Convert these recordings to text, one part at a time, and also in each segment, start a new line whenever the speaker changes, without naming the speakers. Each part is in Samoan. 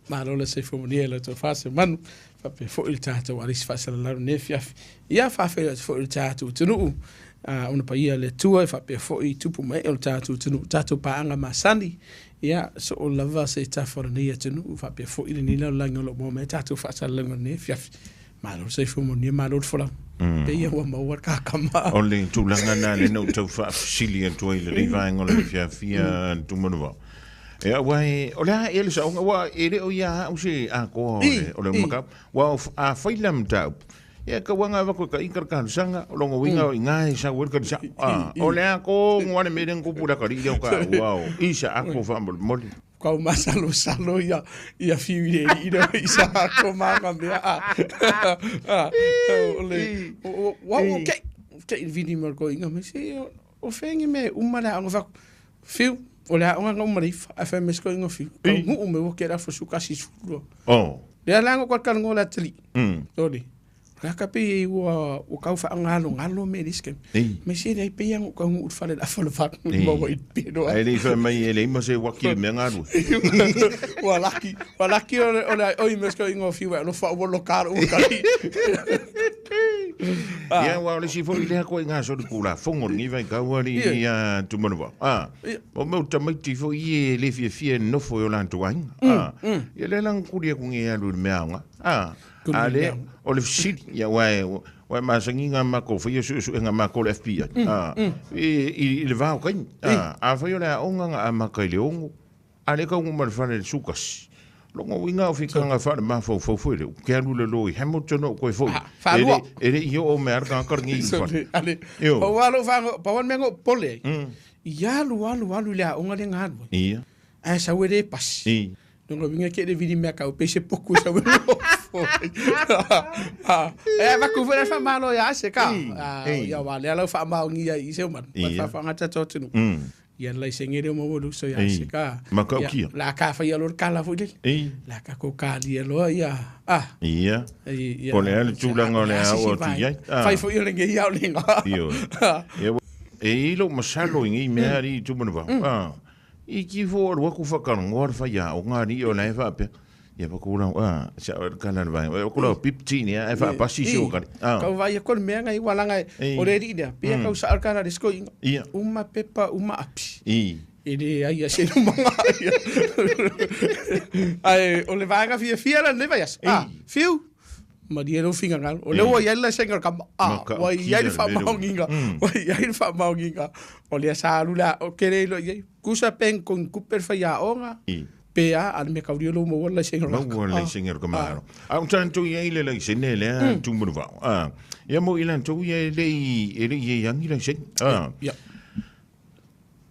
Malo le soifua manuia i la outou faasomanu, faapea foi le tatou alisi faasalalau lenei afiafi. Ia, faafeiloai atu foi i le tatou atunuu, ona paia o le Atua e faapea foi tupu ma ee o le tatou atunuu, tatou paaga masani, ia, soo lava se tafa o lenei atunuu, faapea foi lenei lalolagi o lo o maua mai ai tatou faasalalauga i lenei afiafi. Malo le soifua manuia, malo le folau. Pei ua maua le kakama.
O le tulaga lena lea na ou tau faafesili atu ai i lenei vaega o le afiafi a Tumanuvao. E aua e, o le a ea le saoga, aua e le o ia au se atoa o le, o le mataupu. Aua a fai la mataupu, ia e tauaga avatu e taita le talosaga, o lona uiga o i ina e sau ai le tali sao. O le a tonu lava le mea lea na tupu i le atalii lea o taua o isa ato faamolemole.
Kau masalosalo ia ia fiu i le alii lea o Isako ma ana mea a. O le ua ua kei kei vini ma ko inga me se o fengi me uma le aoga fa fiu o le aoga nga uma le ifa ae fai mai se ko inga fiu kau nuu me ua ke la fo suka si sulu.
Oh.
Le ala ngo ka ngo la tali. Toli. Laka pe i ua ua kau whaangalongalo me riske. Me se nei pe iango kau ngu whare la whare whare maua i pero.
Ai le whai mai e le ima se waki le mea ngāru.
Ua laki, ua laki o le o le oi me sko ingo fiu e alofa ua lo karo ua kari.
Ia ua o le si foi lea koe ngā sori kula fongo ni vai kau ari i a Tumanua. Ah, o meu tamaiti foi i e le fia fia nofo i o lantu ai. Ah, ia le lang kuri aku nge alu le mea aonga. Ah, A lea, o le fesili, ia aua e, aua e masani ngā mākou whaia suesuega mākou le FBI. A, i, i, i le vā o taimi. A, afai o le aoga nga amata i le 6, a le taunuu ma le fale i le 11. Lona uiga o whikanga wha le mafaufau foi leo, ke alu le lo i Hamilton o koe foi.
Ah, whārua.
E le, e le i oo mea ara tangata lenei i whare.
Ale,
Io.
pau alo whango, pau alo mea ngo pole ai. I alu, alu, alu i le aoga le ngā alu ai.
Ia.
Ae sau e le pasi.
I.
Nonga winga ke le vili mea kau pe se poku sa wena E vaku fue fa malo ya se ka. Ia wa le lau fa ma ngi ia i se man. Fa fa ngata to tunu. Ia lai se ngere mo lu so ya se ka.
Ma ka ukia.
La ka fa ia lo kala fu le. La ka ko ka li lo ia. Ah.
Ia. Po le ale tūlanga o le ao atu i ai.
Fai fo ia le ngi ia le nga.
Io. E i lo masalo i ngi mea ari i Tumanuvao. Ah. I ki fo alu aku whakarongo ar whai a o ngā ri o lai whaapea. Ia pa kūrau, a, sa o kala le vai. O kūrau pipti ni a, e whaapasi si o kare.
A. Kau vai ko mea ngai walanga o le ri lea. Pia kau sa kala le sko inga.
Ia.
Uma pepa uma api.
I.
E le ai a se manga. Ai o le vaega fia fia la le vai as. A, fiu. Malie lou finagalo. O lea ua i ai le laisene o le kama. A, ua i ai le faamaoniga. Ua i ai le faamaoniga. O lea sa alu le o ke le iloa i ai. Kusa pe kupe le faiaoga, pe a, a le mea kaulia lou maua le laisene o le
Maua le laisene o le kama alo. A o tatou i ai le laisene lea Tumanuvao. A, ia mo i latou ia e le i, e le i ai angi laisene. A.
Ia.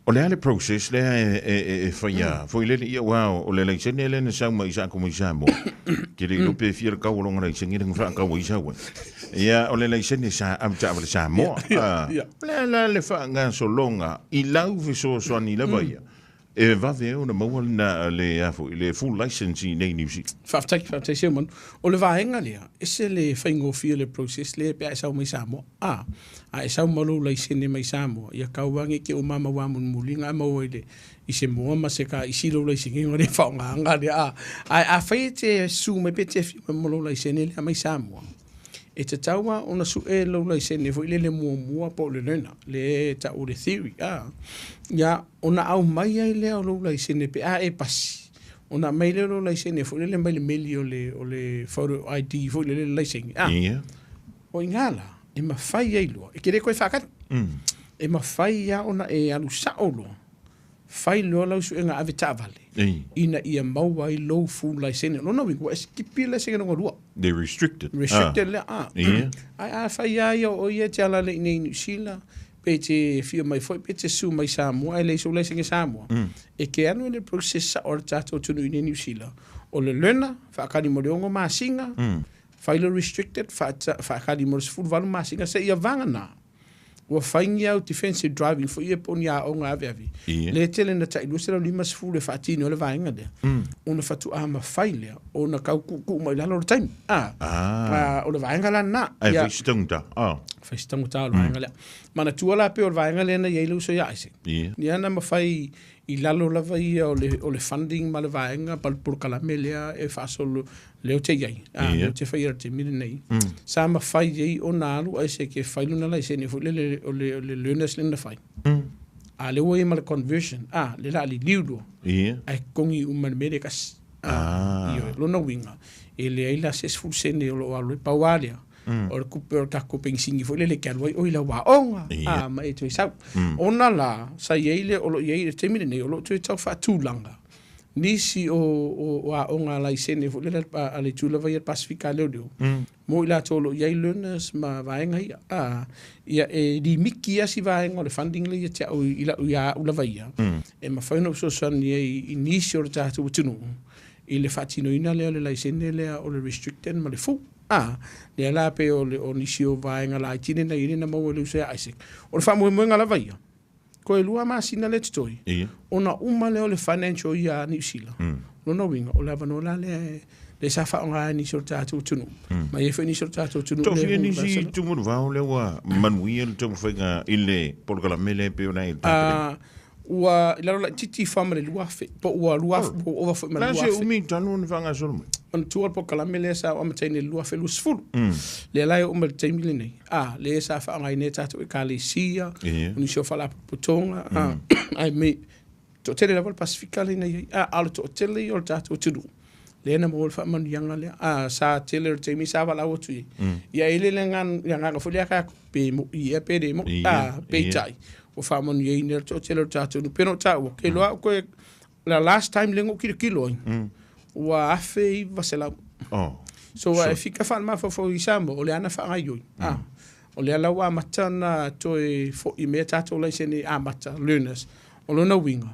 O le a le process lea e, e, e, e whaia, foi lele ia wā o le laisene lea na sau mai sa ko mai Samoa. Ke le iloa pe fia le kau o longa laisene le ngawha kau i sau. Ia o le laisene sa am ta le Samoa. O le a la le wha ngā solonga i lau fesoasoani lava ia. E vave ai ona maua lena le a foi le full license i nei New Zealand.
Faafetai, faafetai Simon. O le vaega lea, ese le faigofie o le process lea pe a e sau mai Samoa. A, a e sau ma lou laisene mai Samoa, ia kau age ke o mama wa mulimuli nga maua i le i se moa ma se ka isi lou laisene nga le faogaga lea. A, ae afai e te su mai pe te afio mai ma lou laisene lea mai Samoa, e tatau lava ona suʻe lou laisene foi lele muamua po o le learner, le ta'u o le theory, a, ia, ona aumai ai lea o lou laisene pe a e pasi, ona aumai lea o lou laisene foi lele mai le meli o le, o le photo ID foi lele le laisene, a. O i ina la, e mafai ai loa, e te le toe faatali, e mafai lava ona e alu sao loa, fai loa lau suega ave taavale, ina ia maua ai lou full laisene. O lona uiga, ua e sikipi le laisene lona lua.
They're restricted.
Restricted lea, a. Ae afai lava ia o oe ia e te ala lea i inei i Niu Sila, pe te fia mai foi, pe te su mai Samoa, ae leai sou laisene Samoa, e te alu i le process sao a le tatou atunuu i inei i Niu Sila, o le learner, faatali mo le 6 masina, fai le restricted, faatali mo le 18 masina, seia vagana ua faingia au defensive driving foi ia po o ni aoga aveave. Le tele na tai 250 e faatino ai le vaega lea. Ona faatoa mafai lea ona tau tuutuu mai lalo o le taimi. A, o le vaega la lena.
Ae fai se taugata.
Fai se taugata o le vaega lea. Manatua la pei o le vaega lea na i ai le uso ia Isaac. Ia na mafai i lalo lava ia o le funding ma le vaega pa le polokalame lea e faasolo lea ou te i ai. Lea ou te faia i le taimi lenei. Sa mafai ai ona alu Isaac e fai lona laisene foi lele o le learners lea na fai. A lea ua i ai ma le conversion, lea o le a liliu loa. Ae totogi uma i le mea lea e tasi. Ioe, lona uiga, e leai la se 10 sene o lo o alu ai. Pau lava lea, o le tupe o le tatou penisini foi lele e te alu ai oi lau aoga, ma e toe sau. Ona la, sa i ai le, o lo o i ai i le taimi lenei, o lo o toe tau faatulaga nisi o aoga laisene foi lele a le itu lava ia Pasifika a leoleo, mo i latou o lo o i ai learners ma vaega ia. Ia e limiti lava si vaega o le funding lea ia te au i lau ia au lava ia, e mafai ona ou fesoasoani ai i nisi o le tatou atunuu i le faatinoina lea o le laisene lea o le restricted ma le full. Lea la pei o le o nisi o vaega laiti lena i na maua i le uso ia Isaac. O le faamoemoega lava ia, toe 2 masina lea totoe, ona uma lea o le financial year a Niu Sila. Lona uiga, o le avanoa la lea lea sa faaaoga ai nisi o le tatou atunuu. Ma e i ai foi nisi o le tatou atunuu
lea Tofia nisi tumanuvao lea ua manuia le taumafaiga i le polokalame lea pei ona e tapena.
Ua i lalo laitiiti ifo ma le 2,000, po ua 2,000, po ua ova foi ma le
2,000. La se umi talu ona faagasolo mai.
Manatua le polokalame lea sa amataina i le 2020. Lea la e oo mai i le taimi lenei. Lea sa faaaogaina e tatou ekalesia, o nisi o faalapotopotoga, ai me toatele lava le Pasifika lea na i ai. A o le toatele ia o le tatou atunuu lea na maua le faamanuiaga lea. Sa tele o le taimi sa valaau atu i ai. Ia e i ai le agaga foi lea tatou pe moi ea pe le moi. Peitai, ua faamanuiaina le toatele o le tatou atunuu. Pe na ou taua, ke iloa au koe, la last time lea na ou kilokilo ai, ua 1,900. So, e fika faalemafaofao i Samoa, o lea na faagaioi. O lea la ua amata na toe foi mea tatou laisene amata, learners. O lona uiga,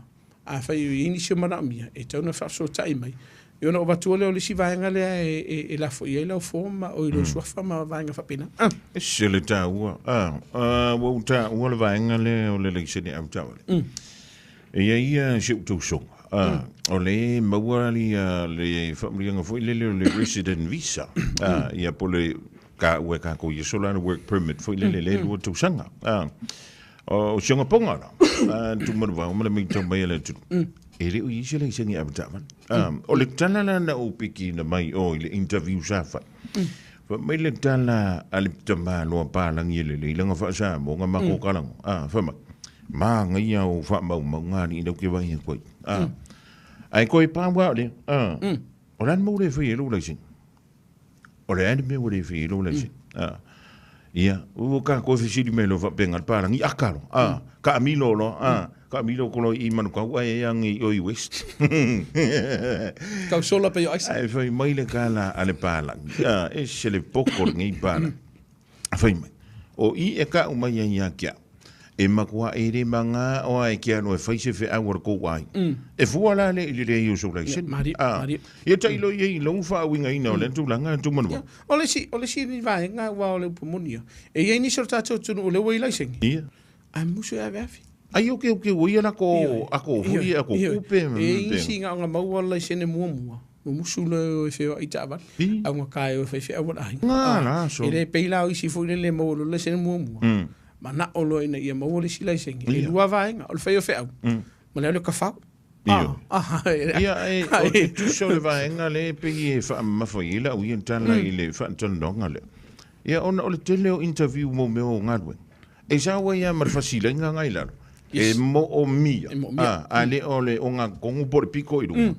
afai e i ai nisi o manaomia, e tatau ona faafesootai mai. Ia ona ou avatua lea o le isi vaega lea e lafo i ai lau form o i lou suafa ma vaega faapena.
Ese le taua. Ua ou taua le vaega lea o le laisene avetaavale. E i ai ia si ou tausoga. O le maua ia le faamanuiaga foi lele o le resident visa. Ia po o le ka ua e kākou ia sola le work permit foi lele le lua tausaga. O si ogapoga la, tumanuvao ma le matau mai a le atunuu. E le o i ai se laisene avetaavale. O le tala la na ou pikiina mai o i le interview sa fai. Fai mai le tala a le tamāloa palagi e lelei laga faasamoa ga makou kalago. Fai mai, magaia o faamaumauga alii lau ke vaai atu ai. Ae toe pau lava o lea. O le a le mea ua le faia ai lou laisene? O le a le mea ua le faia ai lou laisene? Ia, ua tatou fesili mai loa faapena le palagi, aka loa, taamilo loa, taamilo atu loa i Manukau ae age i o i West.
Tau sola pe o aisa.
Ae fai mai le tala a le palagi, ese le poto o lenei palagi. Fai mai, o i e taʻu mai ai ia te au, e matua e le maga o ae ke alo e fai se feau a le tou aiga. E fua la lea i le leai o sou laisene. Ia tailo i ai i lou faauigaina o lea tulaga tumanuvao.
O le isi, o le isi ni vaega aua o le upu moni ia. E i ai nisi o le tatou atunuu o lea ua i laisene. Ae musu e aveave.
Ai o ke o ia lako ako foi ako kupe
ma. E i ai nisi na ona maua le laisene muamua. Mumusu loa e feoai taavale. Augata e o e faifeau ala aiga. E le pei la o isi foi lele e maua loa le laisene muamua. Manao loa ina ia maua le isi laisene. E lua vaega, o le fai o feau ma le alu e kafao.
Ia, e, o te tusa o le vaega lea e pei e faamamafa i ai lau ia tala i le faatalanoaga lea. Ia, ona o le tele o interview mo mea o galuega, e sau ai lava ma le fasilaina na i lalo, e moomia, a le o le ogatotonu po o le pito i luga,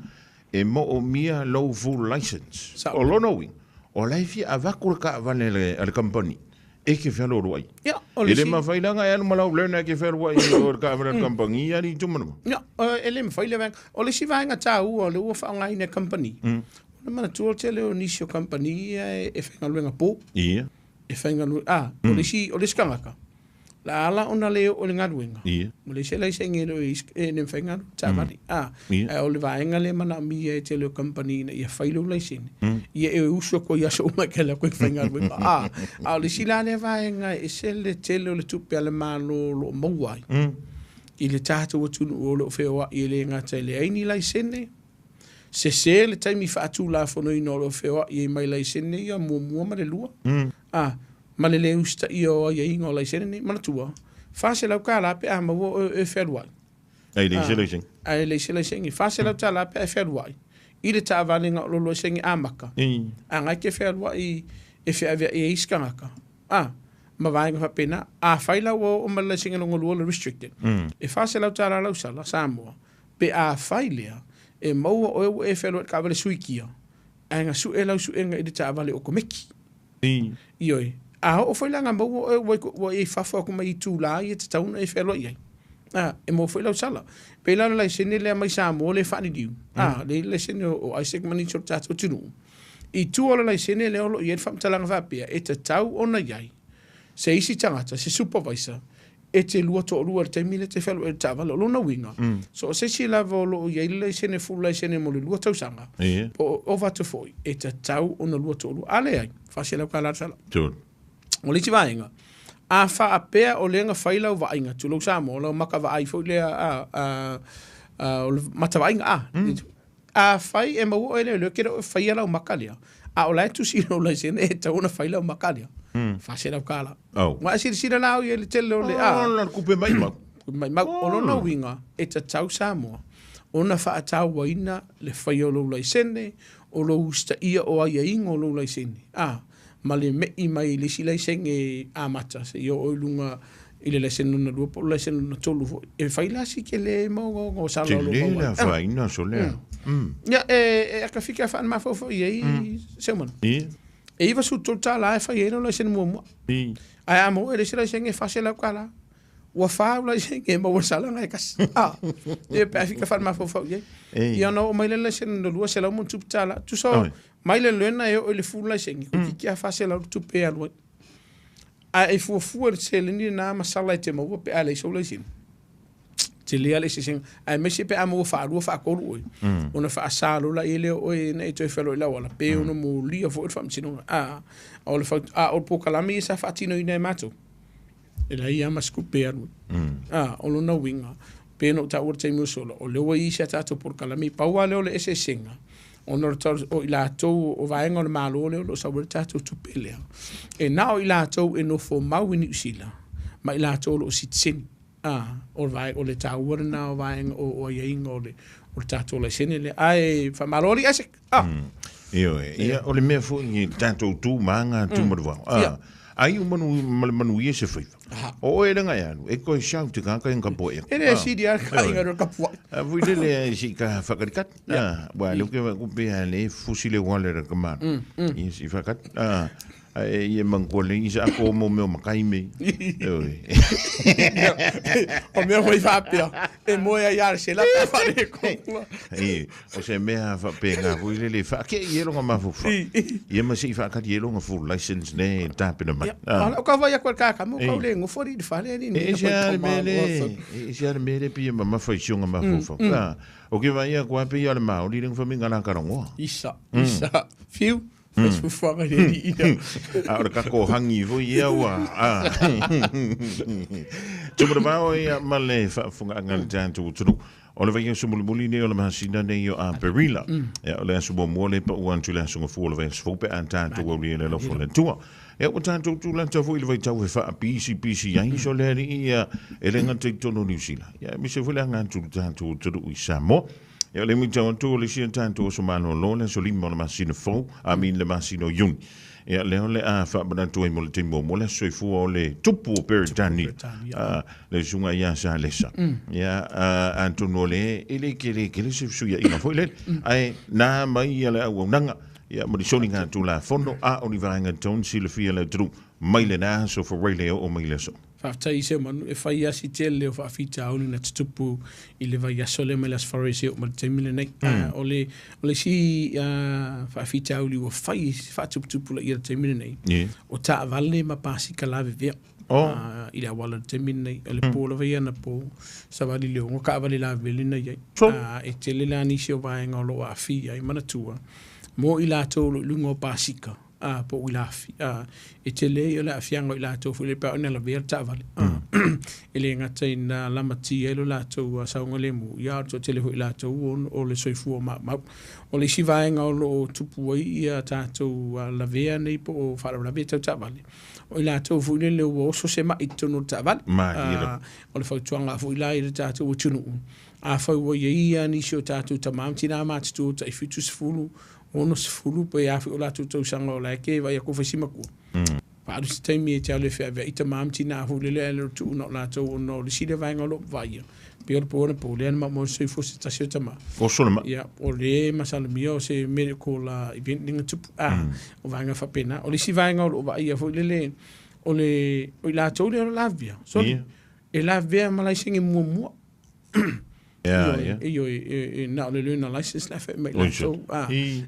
e moomia lou full license. O lona uiga, o la e fia avatu le taavale a le kamupani e te fealoaloai. E le mafai la ona e alu ma lau learner e te fealuai i le taavale a le kamupani ia alii tumanuvao.
Ia, e le mafai lea vaega. O le isi vaega taua o lea ua faaaogaina e kamupani, ona manatua o le tele o nisi o kamupani ia e faigaluega po. E faigaluega, o le isi, o le isi tagata, la ala ona le oo i le galuega, ua leai se laisene e le e le mafai ona alu taavale. Ae o le vaega lea e manaomia e tele o kamupani ina ia fai lou laisene, ia e usu atu ai i aso uma e te alu atu ai e faigaluega. A o le isi la lea vaega e ese le tele o le tupe a le Malo o lo o maua ai i le tatou atunuu o lo o feoai e le gata e leai ni laisene, sese le taimi faatulafonoina o lo o feoai ai mai laisene ia muamua ma le lua. Ma le lē usitaia o aiaiga o laisene nei. Manatua, $400 pe a maua oe e fealuai.
Ai leai se laisene.
Ae leai se laisene. $400 pe a e fealuai i le taavale na o lou laisene amata. A na e te fealuai e feaveai ai isi tagata. A, ma vaega faapena. Afai la ua oo ma le laisene lona lua o le restricted, e $400 lau sala Samoa, pe afai lea e maua oe ua e fealuai i le taavale sui kia, ae na sue lau suega i le taavale okomeki. Ioe. A oo foi la na maua oe ua e i fafo atu mai itula ia e tatau ona e fealuai ai, a, e maua foi lau sala. Pei la o le laisene lea mai Samoa lea e faaliliu, a, lea e i le laisene o Isaac ma nisi o le tatou atunuu. I tua o le laisene lea o lo o i ai le faamatalaga faapea, e tatau ona i ai se isi tagata, se supervisor, e te lua toalua i le taimi lea e te fealuai i le taavale. O lona uiga, so o se isi lava o lo o i ai le laisene, full laisene mo le 2 tausaga, po o ova atu foi, e tatau ona lua toalua. A leai, $400 le sala. O le isi vaega, a faapea o lea na fai lau vaaiga, tulou Samoa, lau mata vaai foi lea, o le mata vaaiga, a, afai e maua oe leoleo, e te le o e faia lau maka lea, a o la e tusi i lou laisene e tatau ona fai lau maka lea, $400. Ua e silasila la au i ai le tele o le a.
Oh, la kupe mai mau.
Kupe mai mau. O lona uiga, e tatau Samoa ona faatauaina le faia o lou laisene, o lou usitaia o aiaiga o lou laisene, a, ma le me'i mai i le isi laisene amata seia oo i luga i le laisene lona lua po o le laisene lona tolu foi. E fai la si tele maogaoga o sala o lo
maua. Tele le afaina so lea.
Ia, e akafika e faanamafaufau i ai Seumanu. E $93 e fai ai lau laisene muamua. Ae a maua e le isi laisene e $400. Ua fa au laisene e maua le salaga e kasi. A, e pe a fika faanamafaufau i ai. Ia ona oo mai le laisene lona lua $100+. Tusa mai le learner e oo i le full laisene, toeitiiti lava $400 le tupe e alu ai. Ae e fuafua i le seleni lena ma sala e te maua pe a leai sou laisene. Tele lava le eseesega, aemaise pe a maua faalua faatolu oe, ona faasa loa laia lea o oe ina ia toe fealuai i le auala, pe ono molia foi le faamasinoga. A, o le a o le polokalame ia sa faatinoina e matou, e leai lava ma se tupe e alu ai. A, o lona uiga, pei ona ou taua i le taimi ua sola, o lea ua i ai si a tatou polokalame, pau lava lea o le eseesega, ona o i latou o vaega o le Malo lea o lo o sau ai le tatou tupe lea, e na o i latou e nofo mau i Niu Sila ma i latou o lo o sitiseni. A, o le vaega, o le taua lena o vaega o aiaiga o le o le tatou laisene lea. Ae faamalo alii Isaac. Ah.
Ioe, ia o le mea foi i le tatou tu ma aga tu ma le vao. Ah, ai o manu ma le manuia se faiva. O oe lenga e alu, e koe sau te kaka i nga kapuai.
E le sili a ka inga ro kapuai.
A vui lele e si ka whakarikati. Ah, wa le ke ku pe a le fusi le wale ra ka malu. Ia si whakati. Ah, Ae ia mangua le isa ako mo mea o makai me. Oi.
O mea foi faapea, e moe ai a le sela pe whare ko.
E, o se mea whape ngā hui lele whaake i e longa mafufa. Ia ma se i whaakati e longa full license ne tāpena mai.
Ia, o ka vai ako kāka mo kau le ngofori i whare ni.
E se a mele, e se a mele pi ma mawhai si onga mafufa. O ke vai a koa pe i a le maoli lenga whaminga la karangoa.
Isa, isa, fiu. Fuafuaga le alii ia.
A o le kako hangi foi ia ua. Tumara vao ia ma le faafofogaaga a le tatou atunuu. O le vaiaso mulimuli lenei o le masina nei o Aperila. Ia o le aso muamua lea paua atu i le aso Gafua o le vaiaso fou pe a tatou aulia i le alofa o le Atua. Ia ua tatou tulata foi i le vaitau e faapisipisi ai so le alii ia e le gata i totonu o Niu Sila. Ia aemaise foi le aga atu i le tatou atunuu i Samoa. Ia o le matau atu o le isi a tatou aso malolo le aso 5 o le masina fou, I mean le masina o Iuni. Ia lea o le a faamanatu ai mo le taimi muamua le aso soifua o le tupu o Peretania, le susuga ia Salesa. Ia atonu o le e le kele kele se fesuiaiga foi lele, ae na mai ia le auaunaga ia ma le soliga Tulafono a o ni vaega tonu silafia e le atunuu mai lena aso Fuaile e oo mai le aso.
Faafetai i se manu e fai asi tele o faafitauli na tutupu i le vaiaso lea mai le Aso Faraile seia oo mai le taimi lenei. O le o le isi faafitauli ua fai faatuputupulaia i le taimi lenei, o taavale ma pasika lavevea i le auala i le taimi lenei. O le po lava ia anapo savali i le 6 taavale lavevele na i ai. E tele la nisi o vaega o lo o aafia ai. Manatua, mo i latou o lo o i luga o pasika, a po o uilafi. A e tele ia o le aafiaga o i latou foi lele pe a oo ina lavea le taavale. E le gata ina lamatia ai lo latou saogalemu, ia a o le toatele foi o i latou o le soifua maumau. O le isi vaega o lo o tupu ai ia tatou lavea nei po o faalavelave tau taavale, o i latou foi lele ua oso se mai i totonu o le taavale. O le fautuaga foi la i le tatou atunuu, afai ua i ai ia nisi o tatou tama ma tina matutua tai 70, 60 pe a foi o latou tausaga o la e ke vaai atu fai si matua. Faaalu se taimi e te alu e feaveai tama ma tina foi lele ae le o tuuna o latou ona o le isi lea vaega o lo o vaaia. Pei o le po anapo lea na maumau ai le soifua o se tasi o tama.
Oso le mai.
Ia, o le masalomia o se medical event lea na tupu. O vaega faapena. O le isi vaega o lo o vaaia foi lele, o le, o i latou lea o lo o lavea. Sorry. E lavea ma laisene muamua. Ioe, e na o le learner license la e fai mai latou.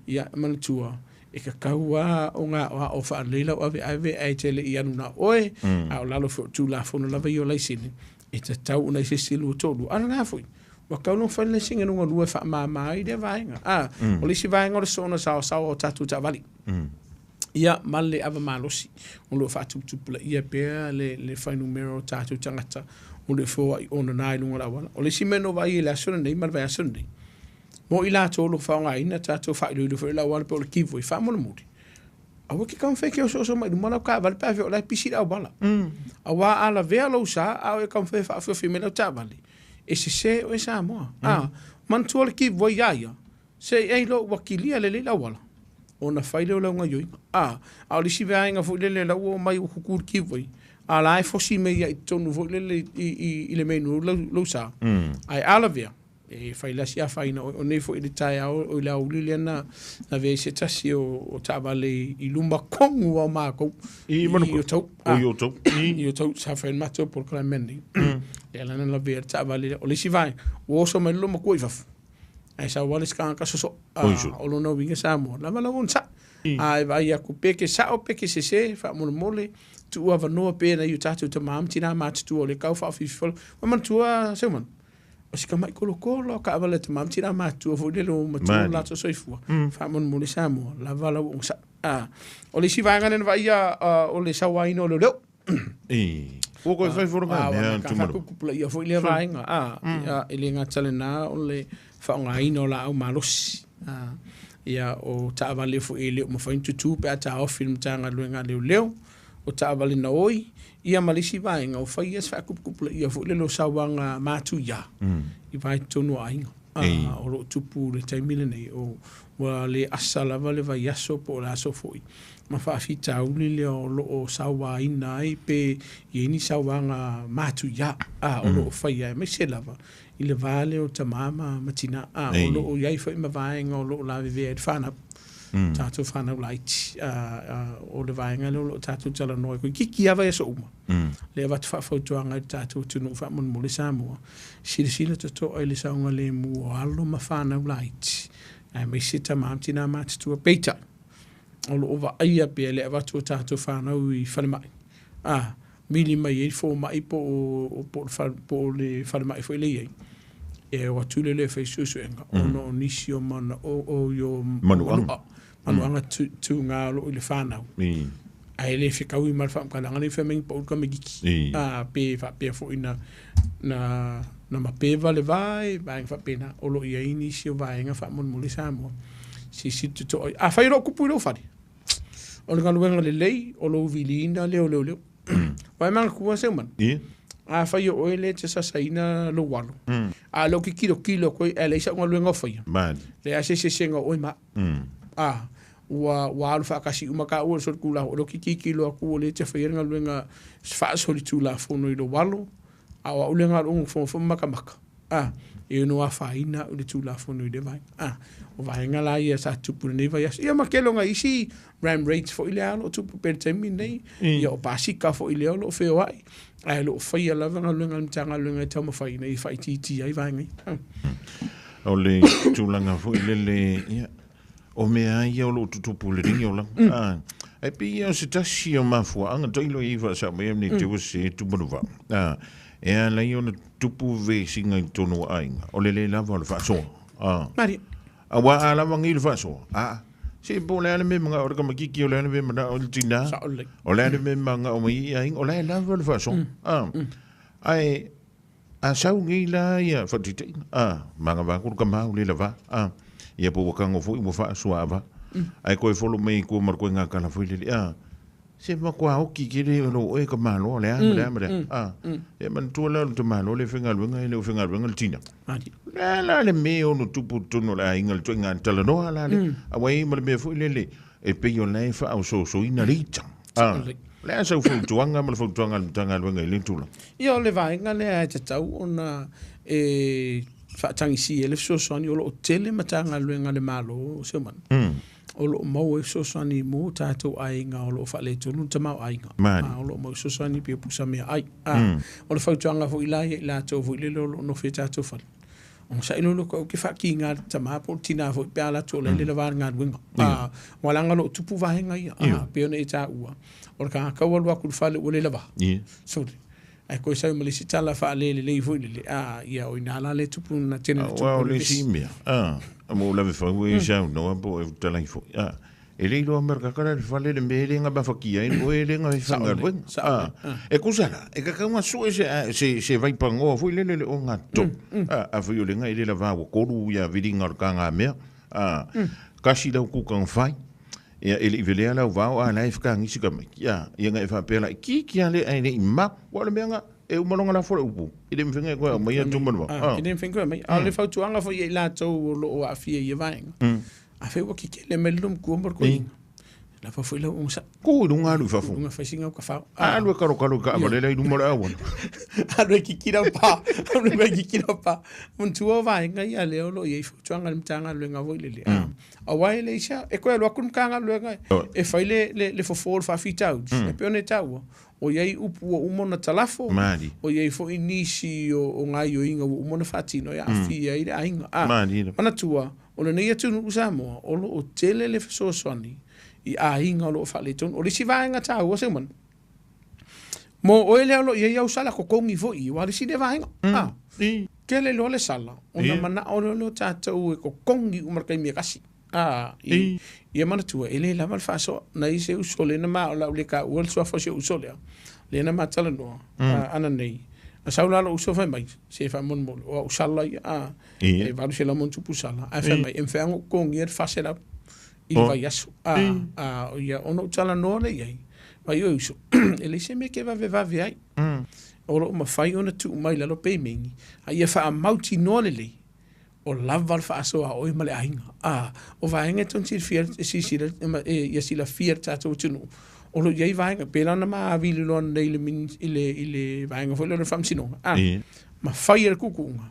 Ia, manatua, e tatau lava ona aoao faalelei lau aveave ae te le i alu na oe, a o lalo foi o Tulafono lava ia o laisene, e tatau ona i se isi lua toalua. A o lena foi, ua tatau ona fai le laisene lona lua e faamama ai lea vaega. O le isi vaega o le soona saoasaoa o tatou taavale. Ia, ma le ava malosi o lo o faatuputupulaia pea le fuainumera o tatou tagata o lo o feoai onana i luga o le auala. O le isi mea na ou vaai i le aso lenei ma le vaiaso lenei, mo i latou o lo o faaaogaina tatou faailoilo foi o le auala po o le give way, faamolemole, aua e te taumafai e te osooso mai i luma lau taavale pe a fia o la e pisi le auala. Aua a lavea lou sa a o e taumafai e faaofiofi mai lau taavale, e sese oe Samoa. Manatua le give way ia ia, Se i ai loa ua kilia lelei le auala, ona fai lea o lau gaioiga. A, a o le isi vaega foi lele la ua omai ua kuku le give way, a la e fosi mai ia i totonu foi lele i le main road lou sa. Ae a lavea, e fai la si afaina oe. O nei foi i le taeao, o i le aoauli lea na lavea ai se tasi o taavale i luma tonu lava o matou.
I Manuka?
I Otahuhu.
O i Otahuhu.
I Otahuhu, sa fai ai le matou polokalame nei. Lea la na lavea ai le taavale lea. O le isi vaega, ua oso mai le loomatua i fafo. Ae sau lava le isi tagata sosoo. O lona uiga Samoa, lava lau onosai. A e vaai atu pe ke sao pe ke sese, faamolemole, tuu avanoa pea nai o tatou tama ma tina matutua o lea tau faaofiofifolo. Ua manatua Seumanu, o si tamai kolokolo o taavale a tama ma tina matutua foi lele ua matua lo latou soifua. Faamolemole Samoa, lava lau onosai. O le isi vaega lea na vaaia o le sauaina o leoleo.
Ua koe fai foro mai mea
tu manu. Faatuputupulaia foi lea vaega. E le gata lena o le faaaogaina o laau malosi. Ia, o taavale foi e le o mafai ona tutu pe a taofi le Matagaluega a Leoleo, o taavale naoi, ia ma le isi vaega o fai ia se faatuputupulaia foi lele o sauaga matuia i vae totonu o aiga. O lo o tupu i le taimi lenei, ua le asa lava le vaiaso po o le aso foi ma faafitauli lea o lo o sauaina ai pe i ai ni sauaga matuia o lo o faia aemaise lava i le va lea o tama ma tina, o lo o i ai foi ma vaega o lo o lavevea ai le fanau, tatou fanau laiti, o le vaega lea o lo o tatou talanoa ai toeitiiti lava i aso uma. Lea e avatu faafautuaga i le tatou atunuu faamolemole Samoa, silasila totoa i le saogalemu o alo ma fanau laiti, aemaise tama ma tina matutua. Peitai, o lo o vaaia pea le avatu o tatou fanau i falemai, a mili mai ai le fomai po o le falemai foi lea i ai, e o atu lea e fai suesuega ona o nisi o mana o manuaga tuga o lo o i le fanau. Ae le fetaui ma le faamatalaga lea fai mai na pau le tamaititi. Pe faapea foi na mapeva le va e vaega faapena. O lo o i ai nisi o vaega faamolemole Samoa. Silasila totoa i ai. Afai o lo o tupu i lou fale, o le galuega lelei o lou viliina lea o leoleo. Ua e manatua Seumanu? Afai o oe lea e te sasaina lou alo, a o lea ou te tilotilo atu ai ae leai sau galuega o faia, leai lava se eseesega o oe ma au. Ua alu faatasi uma taua i le solitulafono, o lea ou te tilotilo atu o lea e te faia le galuega faasolitulafono i lou alo, a o au lea na o lou nofonofo ma matamata, e ono afaina au i le Tulafono i lea vaega. O vaega la ia sa tupu i lenei vaiaso. Ia ma tele o nai isi ram raids foi lea o lo o tupu pea i le taimi lenei. Ia o pasika foi lea o lo o feoai, ae o lo o faia lava galuega a le Matagaluega e taumafai ina ia faaitiitia ai vaega ia.
O le tulaga foi lele, ia, O mea lava ia o lo o tutupu i lenei olaga. Ae pei ia o se tasi o mafuaaga tailo i ai faasao mai nei te ua se tumanuvao. E ala ai ona tupu vesiga i totonu o aiga, o le le lava o le faasoa.
Malie.
Aua a lava nei le faasoa, Se po le a le mea magao le tamaititi, o le a le mea manao i le tinā, o le a le mea magao mai i aiga, o la e lava le faasoa. Ae a sau nei la ia faataitaiga, manava atu le tama ua le lava, ia po ua tago foi ua faasuaava, ae toe follow mai i tua ma le toe gatala foi lele, se matua oti tele o lou oe tamaloa le a ma le a ma le a. Ia manatua la o le tamaloa le faigaluega e le o faigaluega le tina. O le a la le mea e ono tupu i totonu o le aiga le ituaiga talanoa la le, aua e i ai ma le mea foi lele e pei o la e faaosoosoina le ita. O le a sau fautuaga ma le fautuaga a le Matagaluega i lea tulaga?
Ia o le vaega lea e tatau ona e faatagisia ai le fesoasoani o lo o tele Matagaluega a le Malo o Siomanu. O lo o maua ai fesoasoani mo tatou aiga o lo o faaletonu le tamaoaiga. A o lo o maua fesoasoani pei o pusa meaai. A o le fautuaga foi la ia i latou foi lele o lo o nofo i tatou fale, onosai loa le ou te faakiga le tama po o le tina foi pe a alu atu o la e le lava le galuega. A ua leaga o lo o tupu vaega ia. A pei ona e taua, o le tagata ua alu atu i le fale ua le lava. Sole. Ae toe sau ma le isi tala faalelelei foi lele, a ia o ina la le tupu na tele na tupu.
Aua o le isi mea, a, mo lave fau e saunoa po o e talai foi, a, e le iloa mai le kaka le fale le mea le nga mafatia ai oe le nga faigaluega. A, e tusa la, e tatau ona sue se, se, se vaipanoa foi lele le ogatotonu. A, afai o le nga e le lava ua tolu ia viliga o le tagamea, a, kasi lau kuka na fai, Ia, e le i velea lau vao a la e fekagisi tamaiti. Ia, ia na e faapea laitiiti lava lea ae le i mau. Aua o le mea na, e uma loa ona lafo le upu, e le mafai ona e toe aumaia tuma le vao.
E le mafai ona toe aumaia. A o le fautuaga foi ia i latou o lo o aafia i ia vaega, afai ua kekele mai le loomatua ma le toeaina, lava foi lau onosai.
Tu i luga alu i fafo.
Tu i luga fai sina uta fao.
Alu e kalokalo i taavale la i luma o le auala.
Alu e kikina pa. Alu e kikina pa. Manatua o vaega ia lea o lo o i ai fautuaga a le Matagaluega foi lele. Aua e leai se e toe alu atu le Matagaluega e fai le fofo o le faafitauli, e pei ona e taua, o i ai upu ua uma ona talafo, o i ai foi nisi o gaoioiga ua uma ona faatino e aafia ai le aiga. Manatua, o lenei atunuu Samoa, o lo o tele le fesoasoani i aiga o lo o faaletonu. O le isi vaega taua, Seumanu, mo oe lea o lo o i ai au sala totogi foi, aua o le isi lea vaega. Tele loa le sala, ona manao loa lea o tatou e totogi uma i le taimi e tasi. Ia manatua, e le lava le faasoa. Na i ai se uso lea na ma, o le a ou le taua le suafa o si ou uso lea, lea na ma talanoa ananei. Na sau la lou uso fai mai, se faamolemole, o au sala ia, e 800+ sala, ae fai mai, e mafai ona ou totogia le 400 i le vaiaso. Ia, ona ou talanoa lea i ai, fai oi uso, e leai se mea e te vavevave ai. O lo o mafai ona tuu mai i lalo pemeni, a ia faamautinoa lelei, o lava le faasoa a oe ma le aiga. A, o vaega e tatau ona silafia, silasila, ia silafia e le tatou atunuu, o lo o i ai vaega, pei la ona ma vili loa nei i le, i le, i le vaega foi lea o le Faamasinoga, a, ma fai e le tuutuuga,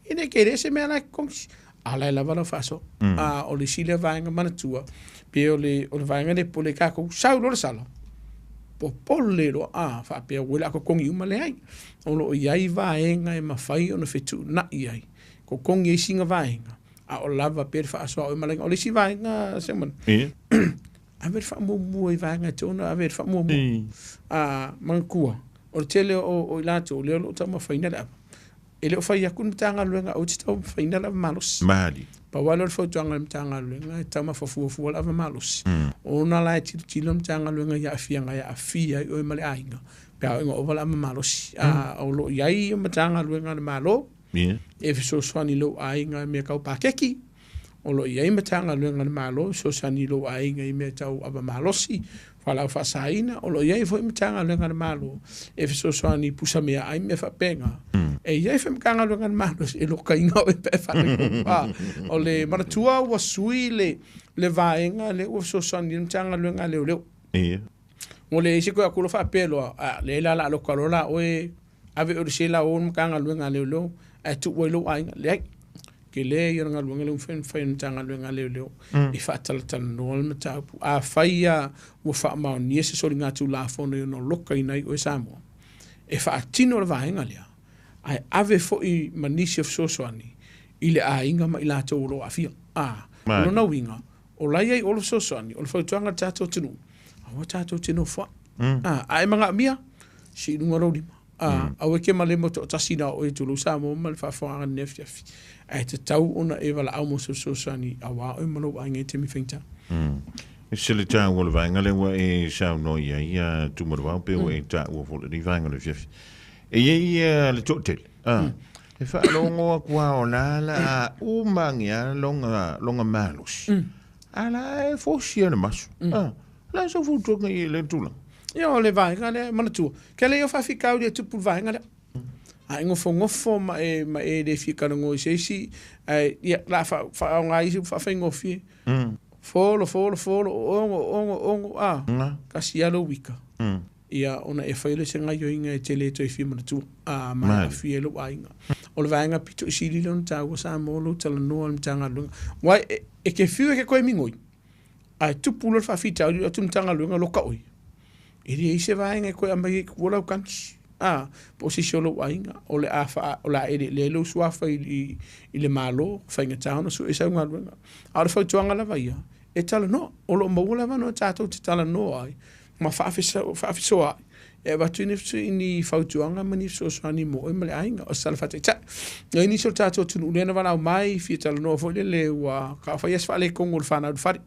e le tele se mea la e totogi, a o la e lava lau faasoa. A, o le isi lea vaega manatua, pei o le, o le vaega lea e popole ai tatou, sau loa le sala, popole loa, a, faapea ua le a totogi uma, leai. O lo o i ai vaega e mafai ona fetuunai ai, totogi ai sina vaega, a o lava pea le faasoa a oe ma le aiga. O le isi vaega, Simon, ave le faamuamua i vaega e tatau ona ave le faamuamua. A, manatua, o le tele o i latou lea o lo o taumafaina le ava, E le o fai atu le Matagaluega aua te taumafaina le ava malosi.
Mali.
Pau lava lea o le fautuaga a le Matagaluega e taumafa fuafua le ava malosi. Ona la e tilotilo le Matagaluega i aafiaga e aafia ai oe ma le aiga pe a oo ina ova le ava malosi. A o lo o i ai Matagaluega a le Malo e fesoasoani i lou aiga i mea tau pakeki. O lo o i ai Matagaluega a le Malo e fesoasoani i lou aiga i mea tau ava malosi, fualaau faasaina. O lo o i ai foi Matagaluega a le Malo e fesoasoani i pusa meaai ma mea faapena. E i ai foi Matagaluega a le Malo e lokaina oe pe a e faaletonu. O le manatua ua sui le vaega lea ua fesoasoani i ai le Matagaluega a Leoleo. Ua leai se toe atu loa faapea loa, a, leai la o le a loka loa la oe ave oe i le sela o le Matagaluega a Leoleo ae tuu ai lou aiga. Leai. Tele ia o le galuega lea ua mafai ona fai e le Matagaluega a Leoleo e faatalatalanoa le mataupu. Afai lava ua faamaonia se soligatulafono e ono lokaina ai oe Samoa, e faatino le vaega lea, ae ave foi ma nisi o fesoasoani i le aiga ma i latou o lo o aafia. A, o lona uiga, o la e i ai o le fesoasoani, o le fautuaga a le tatou atunuu, aua tatou te nofoai. A, a e manaomia, sii i luga lou lima. A, aua e te malemo toatasi na o oe tulou Samoa ma le faafofogaaga i lenei afiafi, ae tatau ona e valaau mo se fesoasoani aua oe ma lou aiga i taimi faigata.
E se le tāua le vaenga lea ua e saunoa i ai a Tumaluau pe ua e tāua foi lenei vaenga o le afiafi. E i ai ia le toatele, e faalogo atu lava o la la a uma ane lava lona, lona malosi, a la e fosi lava le maso. O le a sau fautuaga i lea tulaga?
Ia o le vaega lea, manatua, ke le ia faafitauli e tupu le vaega lea. A e nofonofo ma e, ma e le fia talanoa i se isi, ae ia, la faaaoga isi faafaigofie. Folo, folo, folo, ono, ono, ono, a, kasi lava lou wika. Ia, ona e fai lea o se gaioiga e te le toe fia manatua, a, ma e aafia ai lou aiga. O le vaega pito i sili lea ona taua Samoa lou talanoa i le Matagaluega. Aua e te fiu e te toe migoi, ae tupu loa le faafitauli o atu le Matagaluega loka oe. E leai se vaega e toe aumai ai i tua lau tagi, a, po o se isi o lou aiga, o le a faa, o le a eleelea ai lou suafa i le Malo, faigata ona sue sau galuega. A o le fautuaga lava ia, e talanoa, o lo o maua le avanoa tatou te talanoa ai ma faafesoaai e avatu ai ni fautuaga ma ni fesoasoani mo oe ma le aiga. O se tala faataitai. E i ai nisi o le tatou atunuu lea na valaau mai, fia talanoa foi lele ua fai lava si faaletonu o le fanau i le fale.